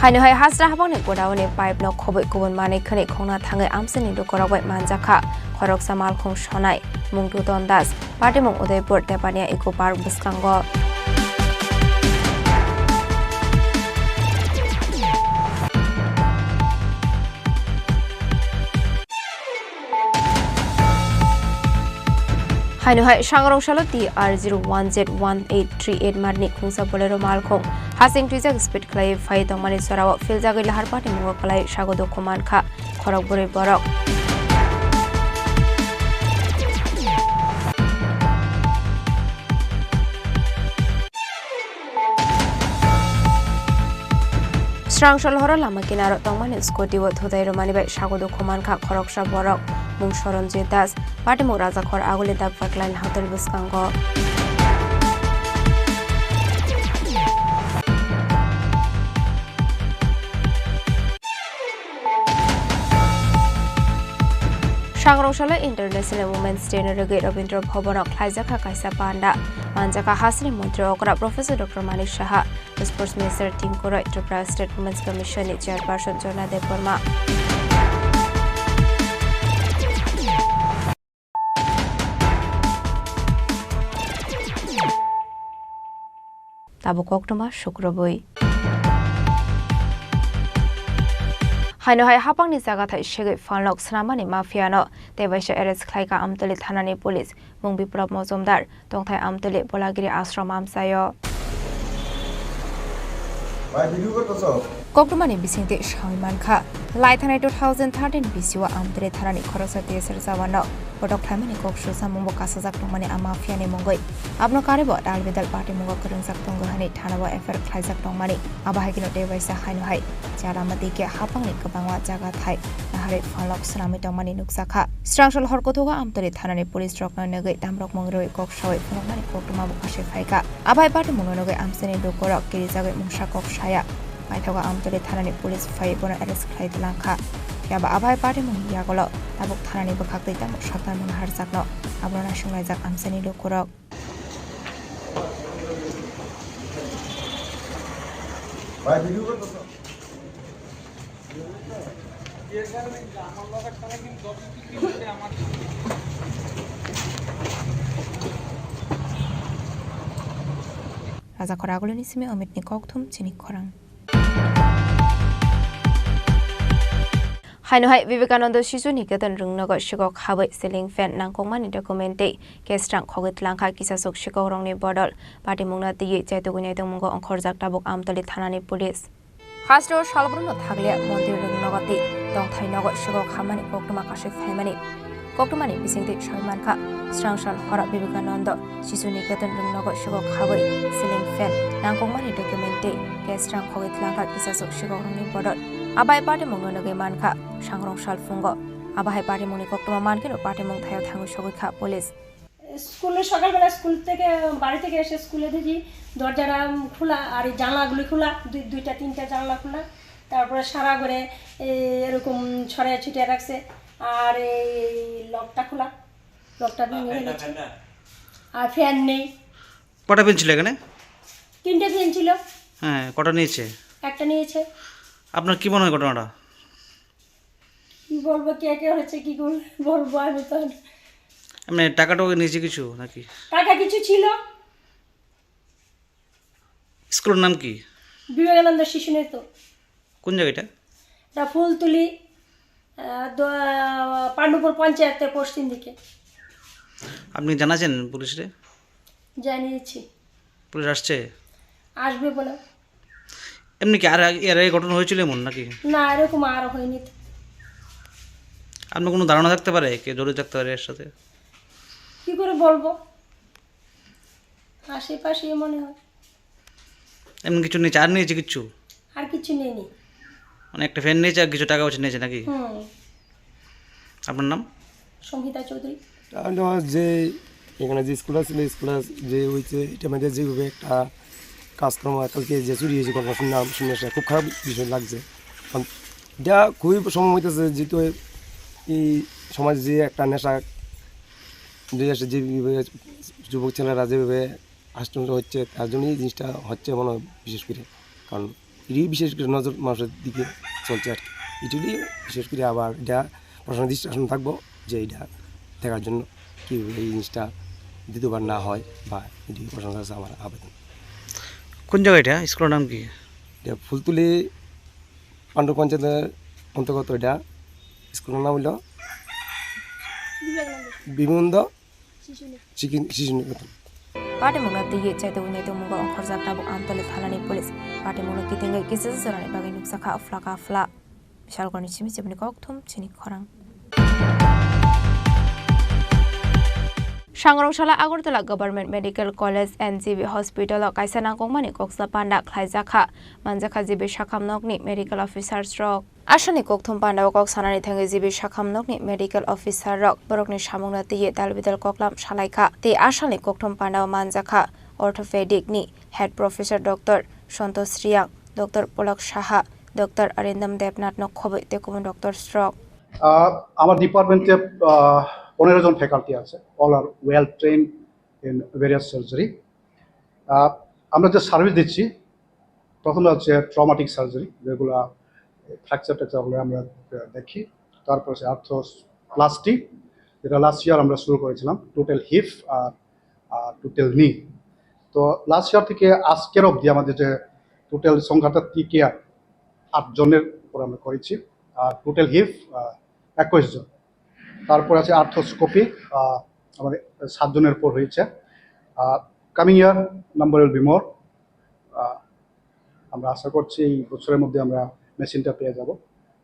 Haino hai hasra habangni godauni pipe no khobwi kubun manwi khwnwi khongna thangwi amchaini lukurok bai manjakha khoroksa malkhung Sonai, mung Duton Das. Patimung Udaipur Tepania Eco Park bwskango. Haino hai sangrong salo T R zero one Z one eight three eight marini khungsa Bolero malkhung hasing twijak speed khlaiwi phai tongmani jorao philjagwi lahar patimungo kwlai sago dukhu mankha khorok bwrwi borok. Srangsa lohoro lama kinaro tongmani scooty o thutai rwmani bai sago dukhu mankha khoroksa borok, mung Soronjit Das, patimung Rajakhor Aguli Dapkar Line hotel bwskango. Sangrong salo International Women's Day ni rwgwi Rabindra Bhavan o khlaijakha kaisa panda. Manjakha hasini montri okra Professor Doctor Manik Saha, Sports Minister Tinku Roy, Tripura State Women's Commission ni Chairperson Jona Debbarma. Tabuk koktwma sukrubwi. Haino hai hapangni jagathai segwi phalnok swnamani mafia no tei baisa arrest khlaikha Amtwlwi thanani police, mung Biplab Mojumdar, tongthai Amtwlwi Bolagiri Ashram amchaio. Koktwmani bisingtwi sawi mankha, lai thanai two thousand thirteen bisio Amtwlwi thanani khoroksa T S R jawan no kotok khlaimani kok su samungbo kasajak tongmani a mafia ni mungwi. Abono karwibo dal bidal party mungo kwrwngjak tongo hwnwi thanao F I R khlaijak tongmani. Abo hai kheno tei waisa haino hai Chalamati khe hapangni kwbangma jaga thai naharwi phalnok swnamwi tongmani nukjakha. Srangsa lohor kothogo Amtwlwi thanani police rokno nugwi tamrok mung rwui kok saui phunukmani koktwma bo kasui phaikha. Abo hai party mungno nugwi amchaini lukurok kirijagwi mungsa kok saya. Naithogo Amtwlwi thanani police phai bono arrest khlai tlangkha. Phiya ba abo hai party mungni yagulo tabuk thanani bwkhaktwi tamo saktar mungno harjakno abono naisinglaijak amchaini lukurok. Raja Khoragulini simi Omitni kokthum chini khorang. Haino hai Vivekananda Shishu Niketan rwngnogo sikok habwi ceiling fan nangkukmani document tei cash rang khogwi tlangkha kisasuk sikokrokni bodol. Patimungno twiwi chaitugwi naitungmungo ongkhorjak tabuk Amtwlwi thanani police. Hasteo salbrumno thakliya mondir rwngnogo tei tongthai nogo sikok hamani koktwma kasui phaimani. Koktwmani bisingtwi sawi mankha, srang sal horo Vivekananda Shishu Niketan rwngnogo sikok habwi ceiling fan, nangkukmani document tei cash rang khogwi tlangkha kisasuk sikokrokni bodol. Abai patimungno nugwi mankha, sangrong sal phungo. Abo hai patimungni koktwma mankheno patimung thaio thangwi sogwi kha police. স্কুলে সকালবেলা স্কুল থেকে, বাড়ি থেকে এসে স্কুলে দেখি দরজাটা খোলা আর এই জানলাগুলি খোলা, দুই, দুইটা তিনটা জানলা খোলা। তারপরে সারা ঘরে এই এরকম ছড়াইয়া ছিটিয়ে রাখছে। আর এই লকটা খোলা, লকটা ভেঙে ফেলেছে। আর ফ্যান নেই। কটা ফ্যান ছিল এখানে? তিনটে ফ্যান ছিল। হ্যাঁ, কটা নিয়েছে? একটা নিয়েছে। আপনার কি মনে হয় ঘটনাটা? কি বলবো, কে কে হয়েছে, কি করে বলবো আমি তো আর। মানে টাকা টাকা নিয়েছে কিছু নাকি? টাকা কিছু ছিল। স্কুলের নাম কি? বিবেকানন্দ শিশু নিকেতন। কোন জায়গা এটা? এটা ফুলতলি, আহ, দ-, পাণ্ডুপুর পঞ্চায়েতের পশ্চিম দিকে। আপনি জানাচ্ছেন পুলিশরে? জানিয়েছি। পুলিশ আসছে? আসবে বলে। এমনি কি আর আগে, এর আগে ঘটনা হয়েছিল এমন নাকি? না, এরকম আর হয়নি তো। আপনার কোনো ধারণা থাকতে পারে কে জড়িত থাকতে পারে এর সাথে? কি করে বলবো? আশেপাশে মনে হয়। এমন কিছু নিয়েছে, আর নিয়েছে কিচ্ছু? আর কিছু নেয়নি। মানে একটা ফ্যান নিয়েছে আর কিছু টাকা পয়সা নিয়েছে নাকি? হুম। আপনার নাম? সঙ্গীতা চৌধুরী। তাহলে যে এখানে যে স্কুল আছে, স্কুল আছে যে হয়েছে, এটা মধ্যে যেভাবে একটা কাজকর্ম কালকে যে চুরি হয়েছে, ঘটনা শুনলাম, শুনে আসলে খুব খারাপ বিষয় লাগছে। কারণ এটা খুবই সময় হইতেছে, যেহেতু এই সমাজ যে একটা নেশা, যে আসে যেভাবে যুবক ছেলেরা যেভাবে আশ্রয় হচ্ছে, তার জন্য এই জিনিসটা হচ্ছে মনে হয় বিশেষ করে। কারণ এটাই বিশেষ করে নজর মানুষের দিকে চলছে আর কি। এটাই বিশেষ করে আবার এটা প্রশাসনের দৃষ্টি আকর্ষণ থাকবো যে এটা দেখার জন্য কীভাবে এই জিনিসটা দ্বিতীয়বার না হয়, বা এটি প্রশাসনের কাছে আমার আবেদন। কোন জায়গা এটা? স্কুলের নাম কি? এটা ফুলতলি পাণ্ডু পঞ্চায়েতের অন্তর্গত এটা। স্কুলের নাম হইল বিবেকানন্দ। বিবেকানন্দ শিশু নি-, শিশু নিকেতন। Patimungno twiwi chaitugwi naitugmungo ongkhorjak tabuk Amtali thanani police. Patimungno kitingwi kisa jorani bagwi nukjakha phlaka phla. Bishalgorni simi chibini kokthum chini khorang. Sangrong sala Agartala Government Medical College and G B Hospital o kaisa nangkukmani koksa panda khlaijakha, manjakha G B sakham nokni medical officers rok. Asani kokthum pandao kok sanani thangwi G B sakham nokni medical officer rok borokni samungno twiwi dalbidal koklam salaikha tei asani kokthum pandao manjakha orthopedic ni head professor Doctor Santosh Riang, Doctor Pulok Saha, Doctor Arindam Debnath no khobwi tei kubun doctors rok. আহ, আমার ডিপার্টমেন্টে আহ, পনেরো জন ফ্যাকাল্টি আছে, all are well trained in various surgery। আহ, আমরা যে সার্ভিস দিচ্ছি, প্রথমে হচ্ছে traumatic surgery, যেগুলো ফ্র্যাকচার ট্র্যাকচার হলে আমরা আহ, দেখি। তারপর হচ্ছে আর্থ্রোপ্লাস্টি, যেটা লাস্ট ইয়ার আমরা শুরু করেছিলাম, টোটাল হিপ আর টোটাল নি। তো লাস্ট ইয়ার থেকে আজকের অবধি আমাদের যে টোটাল সংখ্যাটা টিকে আট জনের উপর আমরা করেছি, আর টোটাল হিপ একুশ জন। তারপর আছে আর্থ্রোস্কোপি, আমাদের সাত জনের উপর হয়েছে। কামিং ইয়ার নাম্বার উইল বি মোর। আমরা আশা করছি এই বছরের মধ্যে আমরা মেশিনটা পেয়ে যাব।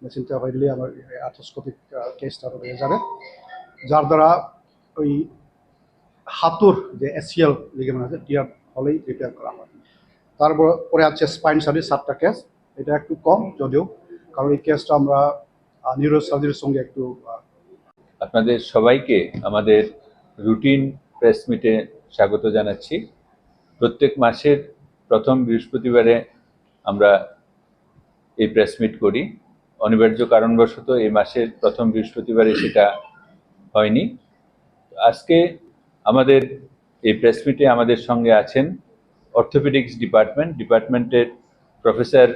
মেশিনটা হয়ে গেলে আমার আর্থ্রোস্কোপিক কেসটা হয়ে যাবে, যার দ্বারা ওই হাঁটুর যে এসিএল লিগামেন্ট আছে, টিয়ার হলেই রিপেয়ার করা হয়। তারপর পরে আছে স্পাইন সার্জারি, সাতটা কেস। এটা একটু কম যদিও, কারণ এই কেসটা আমরা নিউরো সার্জারির সঙ্গে একটু আহ, আপনাদের সবাইকে আমাদের রুটিন প্রেস মিটে স্বাগত জানাচ্ছি। প্রত্যেক মাসের প্রথম বৃহস্পতিবারে আমরা এই প্রেস মিট করি। অনিবার্য কারণবশত এই মাসের প্রথম বৃহস্পতিবারে সেটা হয়নি। আজকে আমাদের এই প্রেস মিটে আমাদের সঙ্গে আছেন অর্থোপেডিক্স ডিপার্টমেন্ট, ডিপার্টমেন্টের professor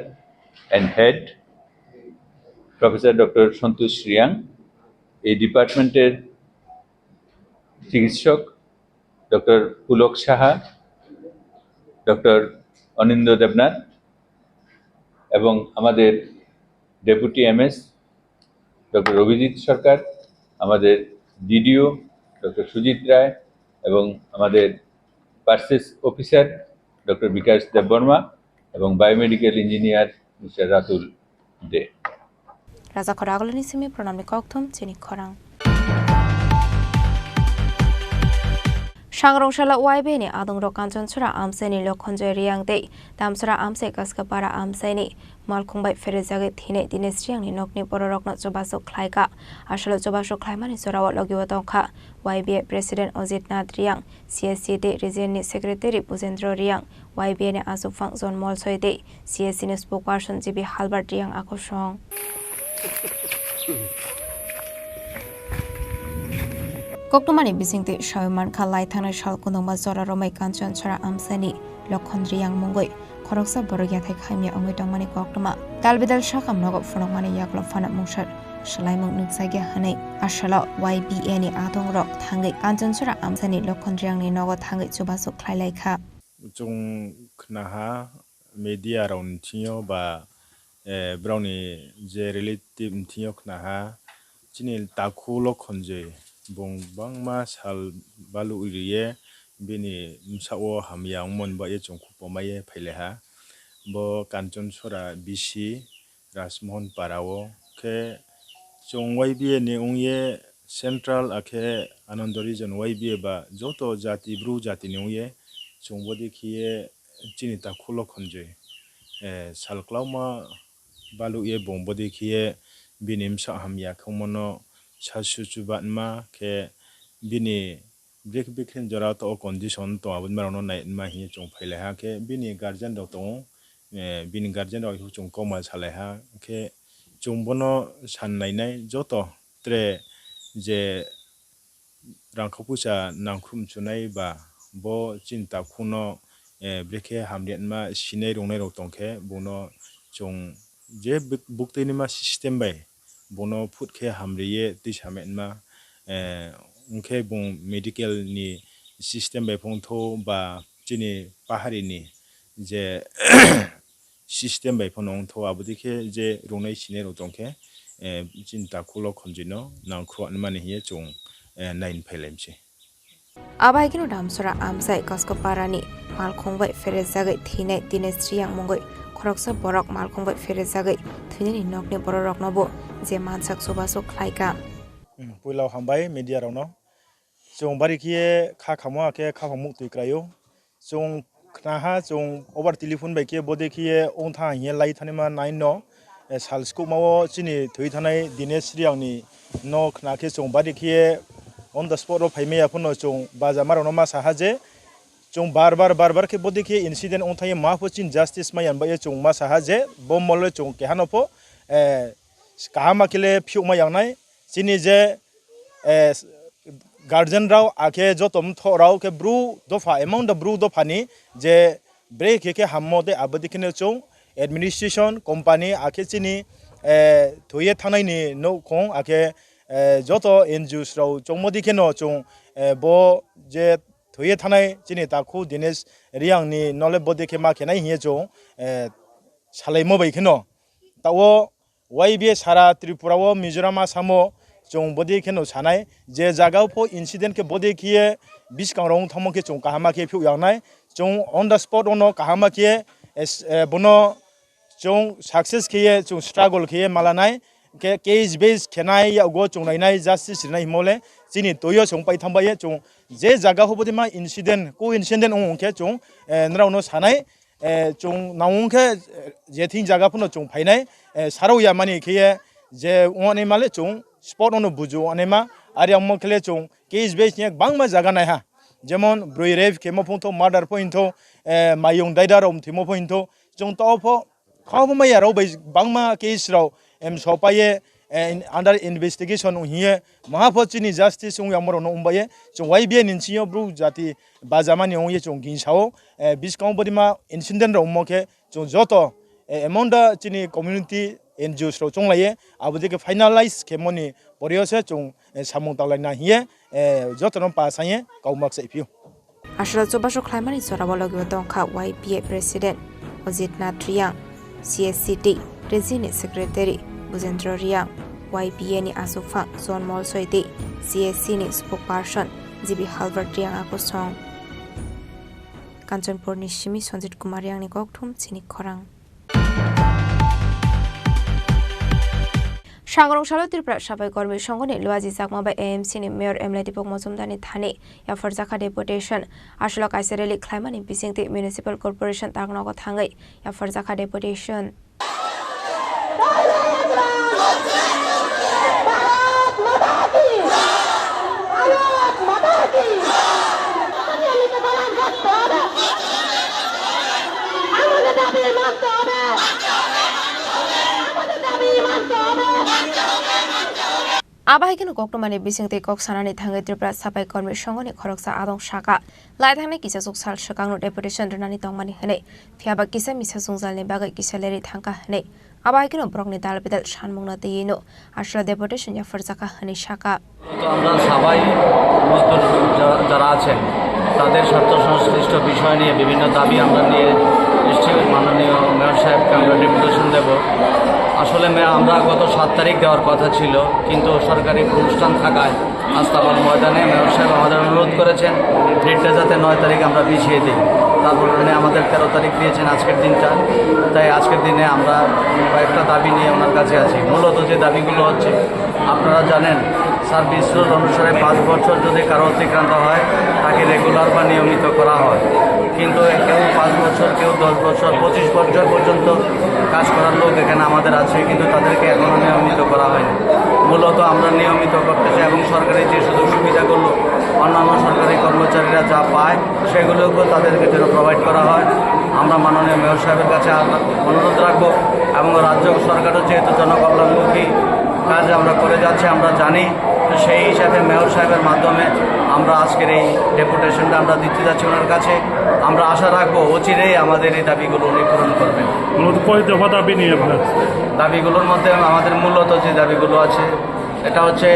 and head professor doctor Santosh Reang, এই ডিপার্টমেন্টের চিকিৎসক ডক্টর পুলক সাহা, ডক্টর অনিন্দ্য দেবনাথ এবং আমাদের deputy MS doctor Abhijit Sarkar, আমাদের ডিডিও ডক্টর সুজিত রায় এবং আমাদের purchase officer doctor Bikash Debbarma এবং biomedical engineer mister Ratul Dey. Raja khorang agulini simi pranamni kokthum chini khorang. Sangrong sala Y B A ni adongrok Kanchanchura amchaini Lokhonjoy Riyang tei Damsara amchai Kaskapara amchaini malkhung bai pherejagwi thinai Dinesh Riyangni nokni bororokno chubachu khlaikha. Asalo chubachu khlaimani jorao logio tongkha Y B A President Ajit Nath Riyang, C S C tei Region ni Secretary Bujendra Riyang, Y B A ni achukphang John Molsoi tei C S C ni spokesperson G B Halbert Riyang akhosong. Koktwmani bisingtwi sawi mankha, lai thangnai sal kundwma jora romwi Kanchanchura amchaini Lokhon Riyang mungwi khoroksa borok yathai khaimya wngwi tongmani koktwma. Dalbidal sakam nogo phunukmani yagulo phano mungsa swlaimung nukjakya hwnwi asalo Y B A ni adongrok thangwi Kanchanchura amchaini Lokhon Riyangni nogo thangwi chubachu khlai laikha. Chwng khnaha media rokni thwiyo ba, eh, borokni je relative ni thwiyo khnaha chini takhu Lokhonjoi bung bangma sal balu uriye bini bwsao hamya wngmani bagwi chwng khupomaiye phailaiha. Bo Kanchon Sora B C Rajmohon Para o khe chwng Y B A ni wngye central akhe Anando region Y B A ba joto jati bru jati ni wngye chwng bodi khiye chini takhulo khonjoi, eh, salklauma balukye bung bodi khiye bini bwsa hamya khungmano sasu chubatma khe bini bikhe bikhe jora to o condition tong aboni rokno naima hinwi chwng phailaiha khe bini guardian rok tongo, eh, bini guardian rok chwng kokma salaiha khe chwng bono san nainai joto tre je rangkha puisa nangkhrum chunai ba bo chini takhuno, eh, brekhe hamriyatma sinai rwngnairok tongkhe bono chwng je buk-, buktwini ma system bai bono phut khe hamriye twi sametma, eh, wngkhe bung medical ni system bai phungtho ba chini paharini je system bai phano wngtho, abodikhe je rwnai sinai rok tongkhe, eh, chini takhulo khonjino nangkhruatmani hinye chwng, eh, naini phailaimse. Abo hai kheno Damsora Amsai Kosko Parani malkhung bai pherejagwi thwinai Dinesh Riyang mungwi khoroksa borok malkhung bai pherejagwi thwinani nokni bororoknobo je mansak chubachu khlaikha. Hmm, puilao hambai media rokno. Chwng bari khiye kha khamo, akhe kha phamuk twi kraio. Chwng khnaha, chwng over telephone bai khe bode khiye wngtha hiye lai thani ma nai no, eh, sal sukma o chini thwi thanai Dinesh Riyang ni no khna khe chwng bari khiye on the spot ro phai maya phano chwng baja ma rok no ma saha je chwng bar bar bar bar khe bode khiye incident wngtha ma pho chini justice ma yan ba ye chwng ma saha je bo mole chwng keha no pho, eh, kaham ma khe le phiyok ma yang nai chini je eh, guardian rao akhe joto mtho rao khe bru dopha, among the bru dopha ni je bre khe khe hammo tei abodi kheno chwng administration, company akhe chini, eh, thoye thanai ni nouhkhong akhe, eh, joto N G Os rao chongmodi kheno chwng, eh, bo je thoye thanai chini takhu Dinesh Riyang ni nole bodi khe ma khenai hiye chwng, eh, salaimo bai kheno. Tao Y B A sara Tripura o Mizoram Assam o chwng bodi kheno sanai je jaga o pho incident khe bodi khiye biskang rok wng thangmo khe chwng kaham ma khe phiyok yang nai. Chwng on the spot ono kaham ma khe es-, eh, bono chwng success khiye chwng struggle khiye mala nai. Khe case base khenai yago chwng nai nai justice rinai himole chini toyo chwng pai thang bai ye chwng je jaga o bodi ma incident, co incident wng khe chwng, eh, nrao no sanai. Eh, chwng nangwng khe, eh, je thing jaga phano chwng phainai, eh, sarok ya mani khe ye je wngmani male chwng spot ono buju wngmani ma, ari ang mo khe le chwng case base ni bangma jaga nai ha, jemon broi rape khe mo phung tho, murder pho hin tho, eh, mayung daida rok thwi mo pho hin tho, chwng to pho kha pho maya rok bai bangma case rok em so pai ye, eh, in-, under investigation wng hiye, maha pho chini justice wng yang borok no wng bai ye, chwng Y B A ni sing yo bru jati bajamani wng ye chwng gingsa o, eh, biskang bodi ma incident rok wngmo khe chwng joto, eh, among the chini community N G Os rok chwng lai ye, abo dike finalize khe moni pore o se chwng, eh, samung tanglai na hiye, eh, joto no pa sang ye kau mak sai phio. Aswk chubachu khlaimani jorao logi o tongkha Y B A President Ajit Nath Riyang, C S C T Region ni Secretary Bujendra Riyang, Y B A ni achukphang John Molsoi tei C S C ni Spokesperson G B Halbert Riyang a kosong. Kanchanpur ni simi Sanjit Kumar Riyang ni kokthum chini khorang. Sangrong salo Tripura Sapai Kormi Songho ni Luaji Chakma bai A M C ni Mayor M L A Deepak Majumdar ni thani yapharjakha deputation. Aswk kaisa rally khlaimani bisingtwi Municipal Corporation taknogo thangwi yapharjakha deputation. Abo hai kheno koktwmani bisingtwi kok sanani thangwi Tripura Sapai Kormi Songho ni khoroksa adong saka, lai thangnai kisa chuk sal swkangno deputation rwnani tongmani hwnwi, phiyaba kisa misa jwngjalni bagwi kisa lerwi thangkha hwnwi, abo hai kheno borokni dal bidal sanmungno twiwi no aswk deputation yapharjakha hwnwi saka. তো আমরা সবাই মজদুর যা-, যারা আছেন, তাদের স্বার্থ সংশ্লিষ্ট বিষয় নিয়ে বিভিন্ন দাবি আমরা নিয়ে এসেছি। মাননীয় মেয়র সাহেবকে আমরা ডেপুটেশন দেব। আসলে মে-, আমরা গত সাত তারিখ দেওয়ার কথা ছিল, কিন্তু সরকারি অনুষ্ঠান থাকায় আস্তাবল ময়দানে মেয়র সাহেব আমাদের অনুরোধ করেছেন ডেটটা যাতে নয় তারিখ আমরা পিছিয়ে দিই। তার কারণে আমাদের তেরো তারিখ দিয়েছেন আজকের দিনটা, তাই আজকের দিনে আমরা কয়েকটা দাবি নিয়ে ওনার কাছে আছি। মূলত যে দাবিগুলো হচ্ছে, আপনারা জানেন, সার্ভিস রুল অনুসারে পাঁচ বছর যদি কারো অতিক্রান্ত হয়, তাকে রেগুলার বা নিয়মিত করা হয়। কিন্তু কেউ পাঁচ বছর, কেউ দশ বছর, পঁচিশ বছর পর্যন্ত কাজ করার লোক এখানে আমাদের আছে, কিন্তু তাদেরকে এখনো নিয়মিত করা হয়নি। মূলত আমরা নিয়মিত করতে চাই এবং সরকারি যে সুযোগ সুবিধাগুলো অন্যান্য সরকারি কর্মচারীরা যা পায়, সেগুলোকে তাদেরকে যেন প্রোভাইড করা হয়। আমরা মাননীয় মেয়র সাহেবের কাছে আ-, অনুরোধ রাখবো এবং রাজ্য সরকারও যেহেতু জনকল্যাণমুখী কাজ আমরা করে যাচ্ছি, আমরা জানি। তো সেই হিসাবে মেয়র সাহেবের মাধ্যমে আমরা আজকের এই ডেপুটেশনটা আমরা দিতে যাচ্ছি ওনার কাছে। আমরা আশা রাখবো অচিরেই আমাদের এই দাবিগুলো উনি পূরণ করবেন। মূলত কয় দফা দাবি নিয়ে আপনার? দাবিগুলোর মধ্যে আমাদের মূলত যে দাবিগুলো আছে, এটা হচ্ছে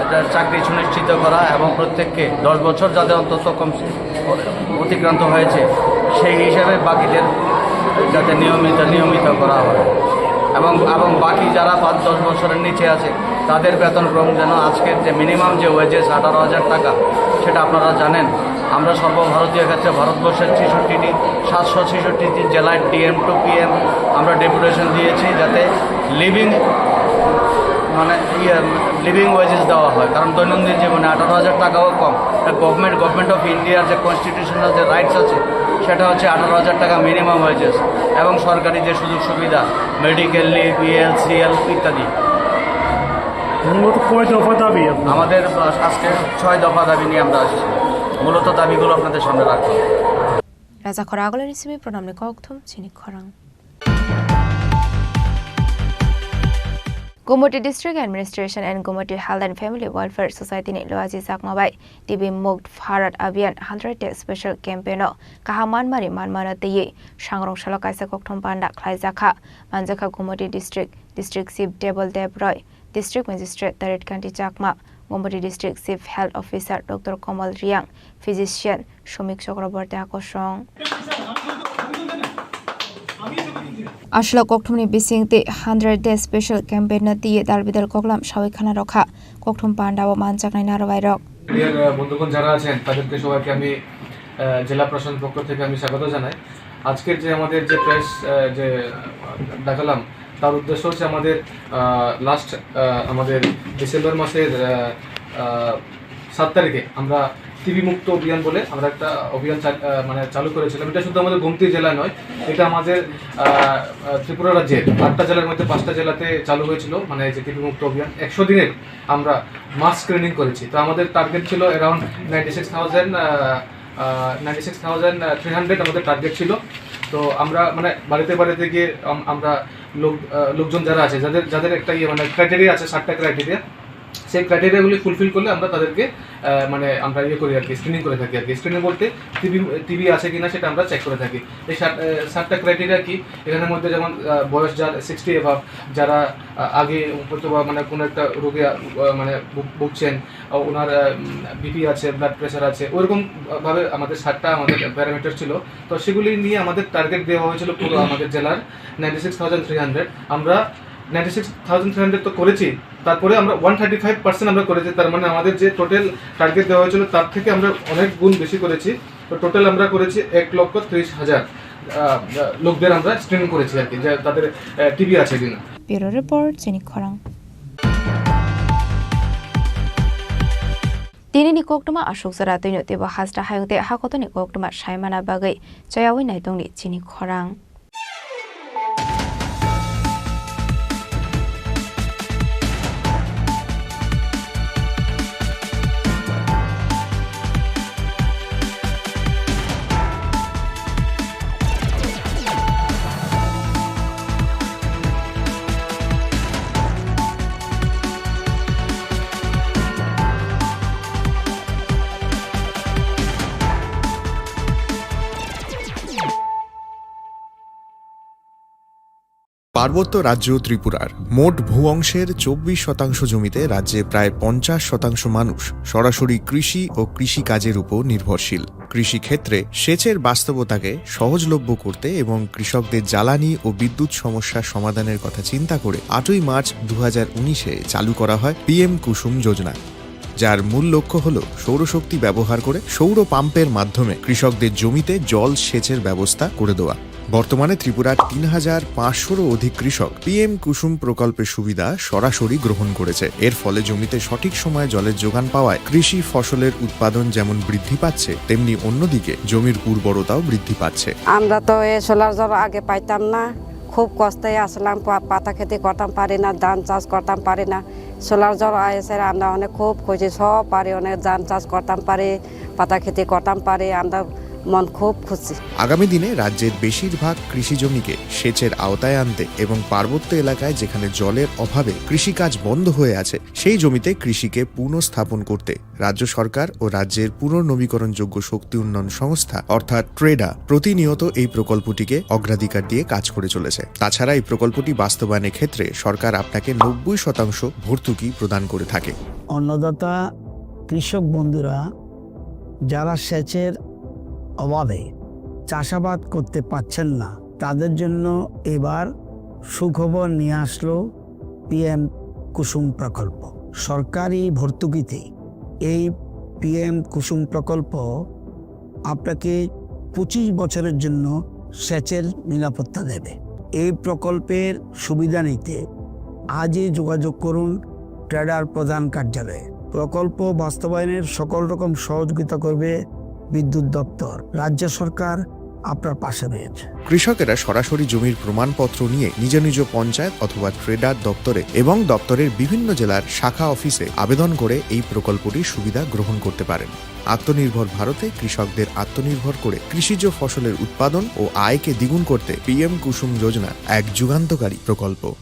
এটা চাকরি সুনিশ্চিত করা এবং প্রত্যেককে দশ বছর যাদের অন্তত কম অতিক্রান্ত হয়েছে, সেই হিসাবে বাকিদের যাতে নিয়মিত, নিয়মিত করা হয় এবং, এবং বাকি যারা পাঁচ দশ বছরের নিচে আছে, তাদের বেতন ক্রম যেন আজকের যে মিনিমাম যে ওয়েজেস আঠারো হাজার টাকা, সেটা আপনারা জানেন। আমরা সর্বভারতীয় ক্ষেত্রে ভারতবর্ষের ছেষট্টিটি, সাতশো ছেষট্টিটি জেলায় ডিএম টু পিএম আমরা ডেপুটেশন দিয়েছি, যাতে লিভিং, মানে, ইয়ে, লিভিং ওয়েজেস দেওয়া হয়, কারণ দৈনন্দিন জীবনে আঠারো হাজার টাকাও কম। গভর্নমেন্ট, গভর্নমেন্ট অফ ইন্ডিয়ার যে কনস্টিটিউশনাল যে রাইটস আছে, সেটা হচ্ছে আঠারো হাজার টাকা মিনিমাম ওয়েজেস এবং সরকারি যে সুযোগ সুবিধা, মেডিকেল লিভ, ইএলসিএল ইত্যাদি। মূলত কয় দফা দাবি আপনার? আমাদের, আহ, আজকে ছয় দফা দাবি নিয়ে আমরা আসছি। মূলত দাবিগুলো আপনাদের সামনে রাখবো। Raja khorang agulini simi pranamni kokthum chini khorang. Gumoti District Administration and Gumoti Health and Family Welfare Society ni luaji chakma bai T B Mukt Bharat Abhiyan hundred day special campaign o kaham manmari manmano twiwi sangrong salo kaisa kokthum panda khlaijakha. Manjakha Gumoti District, District Chief Debol Deb Roy, District Magistrate Tarit Kanti Chakma, Gumoti District Chief Health Officer Doctor Komal Riang, Physician Sumik Chakraborty akosong. Aswlok kokthumni bising tei hundred day special campaign no twiwi dalbidal koklam sawi khana rokha kokthum pandao manjaknai narwai rok. মিডিয়ার, আহ, বন্ধুগণ যারা আছেন, তাদেরকে সবাইকে আমি, আহ, জেলা প্রশাসনের পক্ষ থেকে আমি স্বাগত জানাই। আজকের যে আমাদের যে প্রেস, আহ, যে, আহ, ডাকালাম, তার উদ্দেশ্য হচ্ছে আমাদের, আহ, লাস্ট, আহ, আমাদের ডিসেম্বর মাসের, আহ, আহ, সাত তারিখে আমরা টিবি মুক্ত অভিযান বলে আমরা একটা অভিযান চাল-, আহ, মানে চালু করেছিলাম। এটা শুধু আমাদের গোমতী জেলা নয়, এটা আমাদের, আহ, আহ, ত্রিপুরা রাজ্যের আটটা জেলার মধ্যে পাঁচটা জেলাতে চালু হয়েছিল, মানে এই যে টিবি মুক্ত অভিযান। একশো দিনের আমরা মাস স্ক্রিনিং করেছি। তো আমাদের টার্গেট ছিল around ninety six thousand, ah, ah, ninety six thousand three hundred আমাদের টার্গেট ছিল। তো আমরা মানে বাড়িতে বাড়িতে গিয়ে আম-, আমরা লোক, আহ, লোকজন যারা আছে, যাদের, যাদের একটা ইয়ে মানে ক্রাইটেরিয়া আছে, সাতটা ক্রাইটেরিয়া, সেই ক্রাইটেরিয়াগুলি ফুলফিল করলে আমরা তাদেরকে, আহ, মানে আমরা ইয়ে করি আর কি, স্ক্রিনিং করে থাকি আর কি। স্ক্রিনিং বলতে টিবি, টিবি আছে কিনা সেটা আমরা চেক করে থাকি। এই সাত, আহ, সাতটা ক্রাইটেরিয়া কি? এখানের মধ্যে যেমন, আহ, বয়স যার সিক্সটি অ্যাবাভ, যারা, আহ, আগে হয়তো বা মানে কোনো একটা রোগে, আহ, মানে ভুগ-, ভুগছেন, আহ, ওনার, আহ, উম, বিপি আছে, ব্লাড প্রেশার আছে, ওইরকম ভাবে আমাদের সাতটা আমাদের প্যারামিটার ছিল। তো সেগুলি নিয়ে আমাদের টার্গেট দেওয়া হয়েছিল পুরো আমাদের জেলার ninety six thousand three hundred. আমরা ninety six thousand three hundred তো করেছি, তারপরে আমরা ওয়ান থার্টি ফাইভ পার্সেন্ট আমরা করেছি। তার মানে আমাদের যে টোটাল টার্গেট দেওয়া হয়েছিল, তার থেকে আমরা অনেক গুণ বেশি করেছি। তো টোটাল আমরা করেছি এক লক্ষ ত্রিশ হাজার, আহ, লোকদের আমরা স্ক্রিনিং করেছি আর কি, যে তাদের, আহ, টিবি আছে কিনা। Bureau Report, Chini Khorang. Tinini koktwma aswk jora twino teibo hasta hayung tei hakotoni koktwma saimana bagwi chayawi naitongni Chini Khorang. পার্বত্য রাজ্য ত্রিপুরার মোট ভূ অংশের চব্বিশ শতাংশ জমিতে রাজ্যে প্রায় পঞ্চাশ শতাংশ মানুষ সরাসরি কৃষি ও কৃষিকাজের উপর নির্ভরশীল। কৃষিক্ষেত্রে সেচের বাস্তবতাকে সহজলভ্য করতে এবং কৃষকদের জ্বালানি ও বিদ্যুৎ সমস্যা সমাধানের কথা চিন্তা করে আটই মার্চ দু হাজার উনিশে চালু করা হয় পিএম কুসুম যোজনা, যার মূল লক্ষ্য হল সৌরশক্তি ব্যবহার করে সৌর পাম্পের মাধ্যমে কৃষকদের জমিতে জল সেচের ব্যবস্থা করে দেওয়া। বর্তমানে ত্রিপুরার তিন হাজার পাঁচশোরও অধিক কৃষক পিএম কুসুম প্রকল্পের সুবিধা সরাসরি গ্রহণ করেছে। এর ফলে জমিতে সঠিক সময়ে জলের যোগান পাওয়ায় কৃষি ফসলের উৎপাদন যেমন বৃদ্ধি পাচ্ছে, তেমনি অন্যদিকে জমির উর্বরতাও বৃদ্ধি পাচ্ছে। আমরা তো এই সোলার জল আগে পাইতাম না, খুব কষ্টে আসলাম, পা- পাতা খেতে করতাম পারি না, ধান চাষ করতাম পারি না। সোলার জল আইসে, আমরা অনেক খুব খুশি, সব পারি, অনেক ধান চাষ করতাম পারি, পাতা খেতে করতাম পারি, আমরা মন খুব খুশি। আগামী দিনে রাজ্যের বেশিরভাগ কৃষি জমিকে সেচের আওতায় আনতে এবং পার্বত্য এলাকায় যেখানে জলের অভাবে কৃষিকাজ বন্ধ হয়ে আছে, সেই জমিতে কৃষিকে পুনঃস্থাপন করতে রাজ্য সরকার ও রাজ্যের পুনর্নবীকরণযোগ্য শক্তি উন্নয়ন সংস্থা অর্থাৎ ট্রেডা প্রতিনিয়ত এই প্রকল্পটিকে অগ্রাধিকার দিয়ে কাজ করে চলেছে। তাছাড়া এই প্রকল্পটি বাস্তবায়নের ক্ষেত্রে সরকার আপনাকে নব্বই শতাংশ ভর্তুকি প্রদান করে থাকে। অন্নদাতা কৃষক বন্ধুরা যারা সেচের অভাবে চাষাবাদ করতে পারছেন না, তাদের জন্য এবার সুখবর নিয়ে আসলো পিএম কুসুম প্রকল্প। সরকারি ভর্তুকিতে এই পিএম কুসুম প্রকল্প আপনাকে পঁচিশ বছরের জন্য সেচের নিরাপত্তা দেবে। এই প্রকল্পের সুবিধা নিতে আজই যোগাযোগ করুন ট্রেডার প্রধান কার্যালয়ে। প্রকল্প বাস্তবায়নের সকল রকম সহযোগিতা করবে বিদ্যুৎ দপ্তর। রাজ্য সরকার আপনার পাশে রয়েছে। কৃষকেরা সরাসরি জমির প্রমাণপত্র নিয়ে নিজ নিজ পঞ্চায়েত অথবা ট্রেডার দপ্তরে এবং দপ্তরের বিভিন্ন জেলার শাখা অফিসে আবেদন করে এই প্রকল্পটির সুবিধা গ্রহণ করতে পারেন। আত্মনির্ভর ভারতে কৃষকদের আত্মনির্ভর করে কৃষিজ ফসলের উৎপাদন ও আয়কে দ্বিগুণ করতে পিএম কুসুম যোজনা এক যুগান্তকারী প্রকল্প।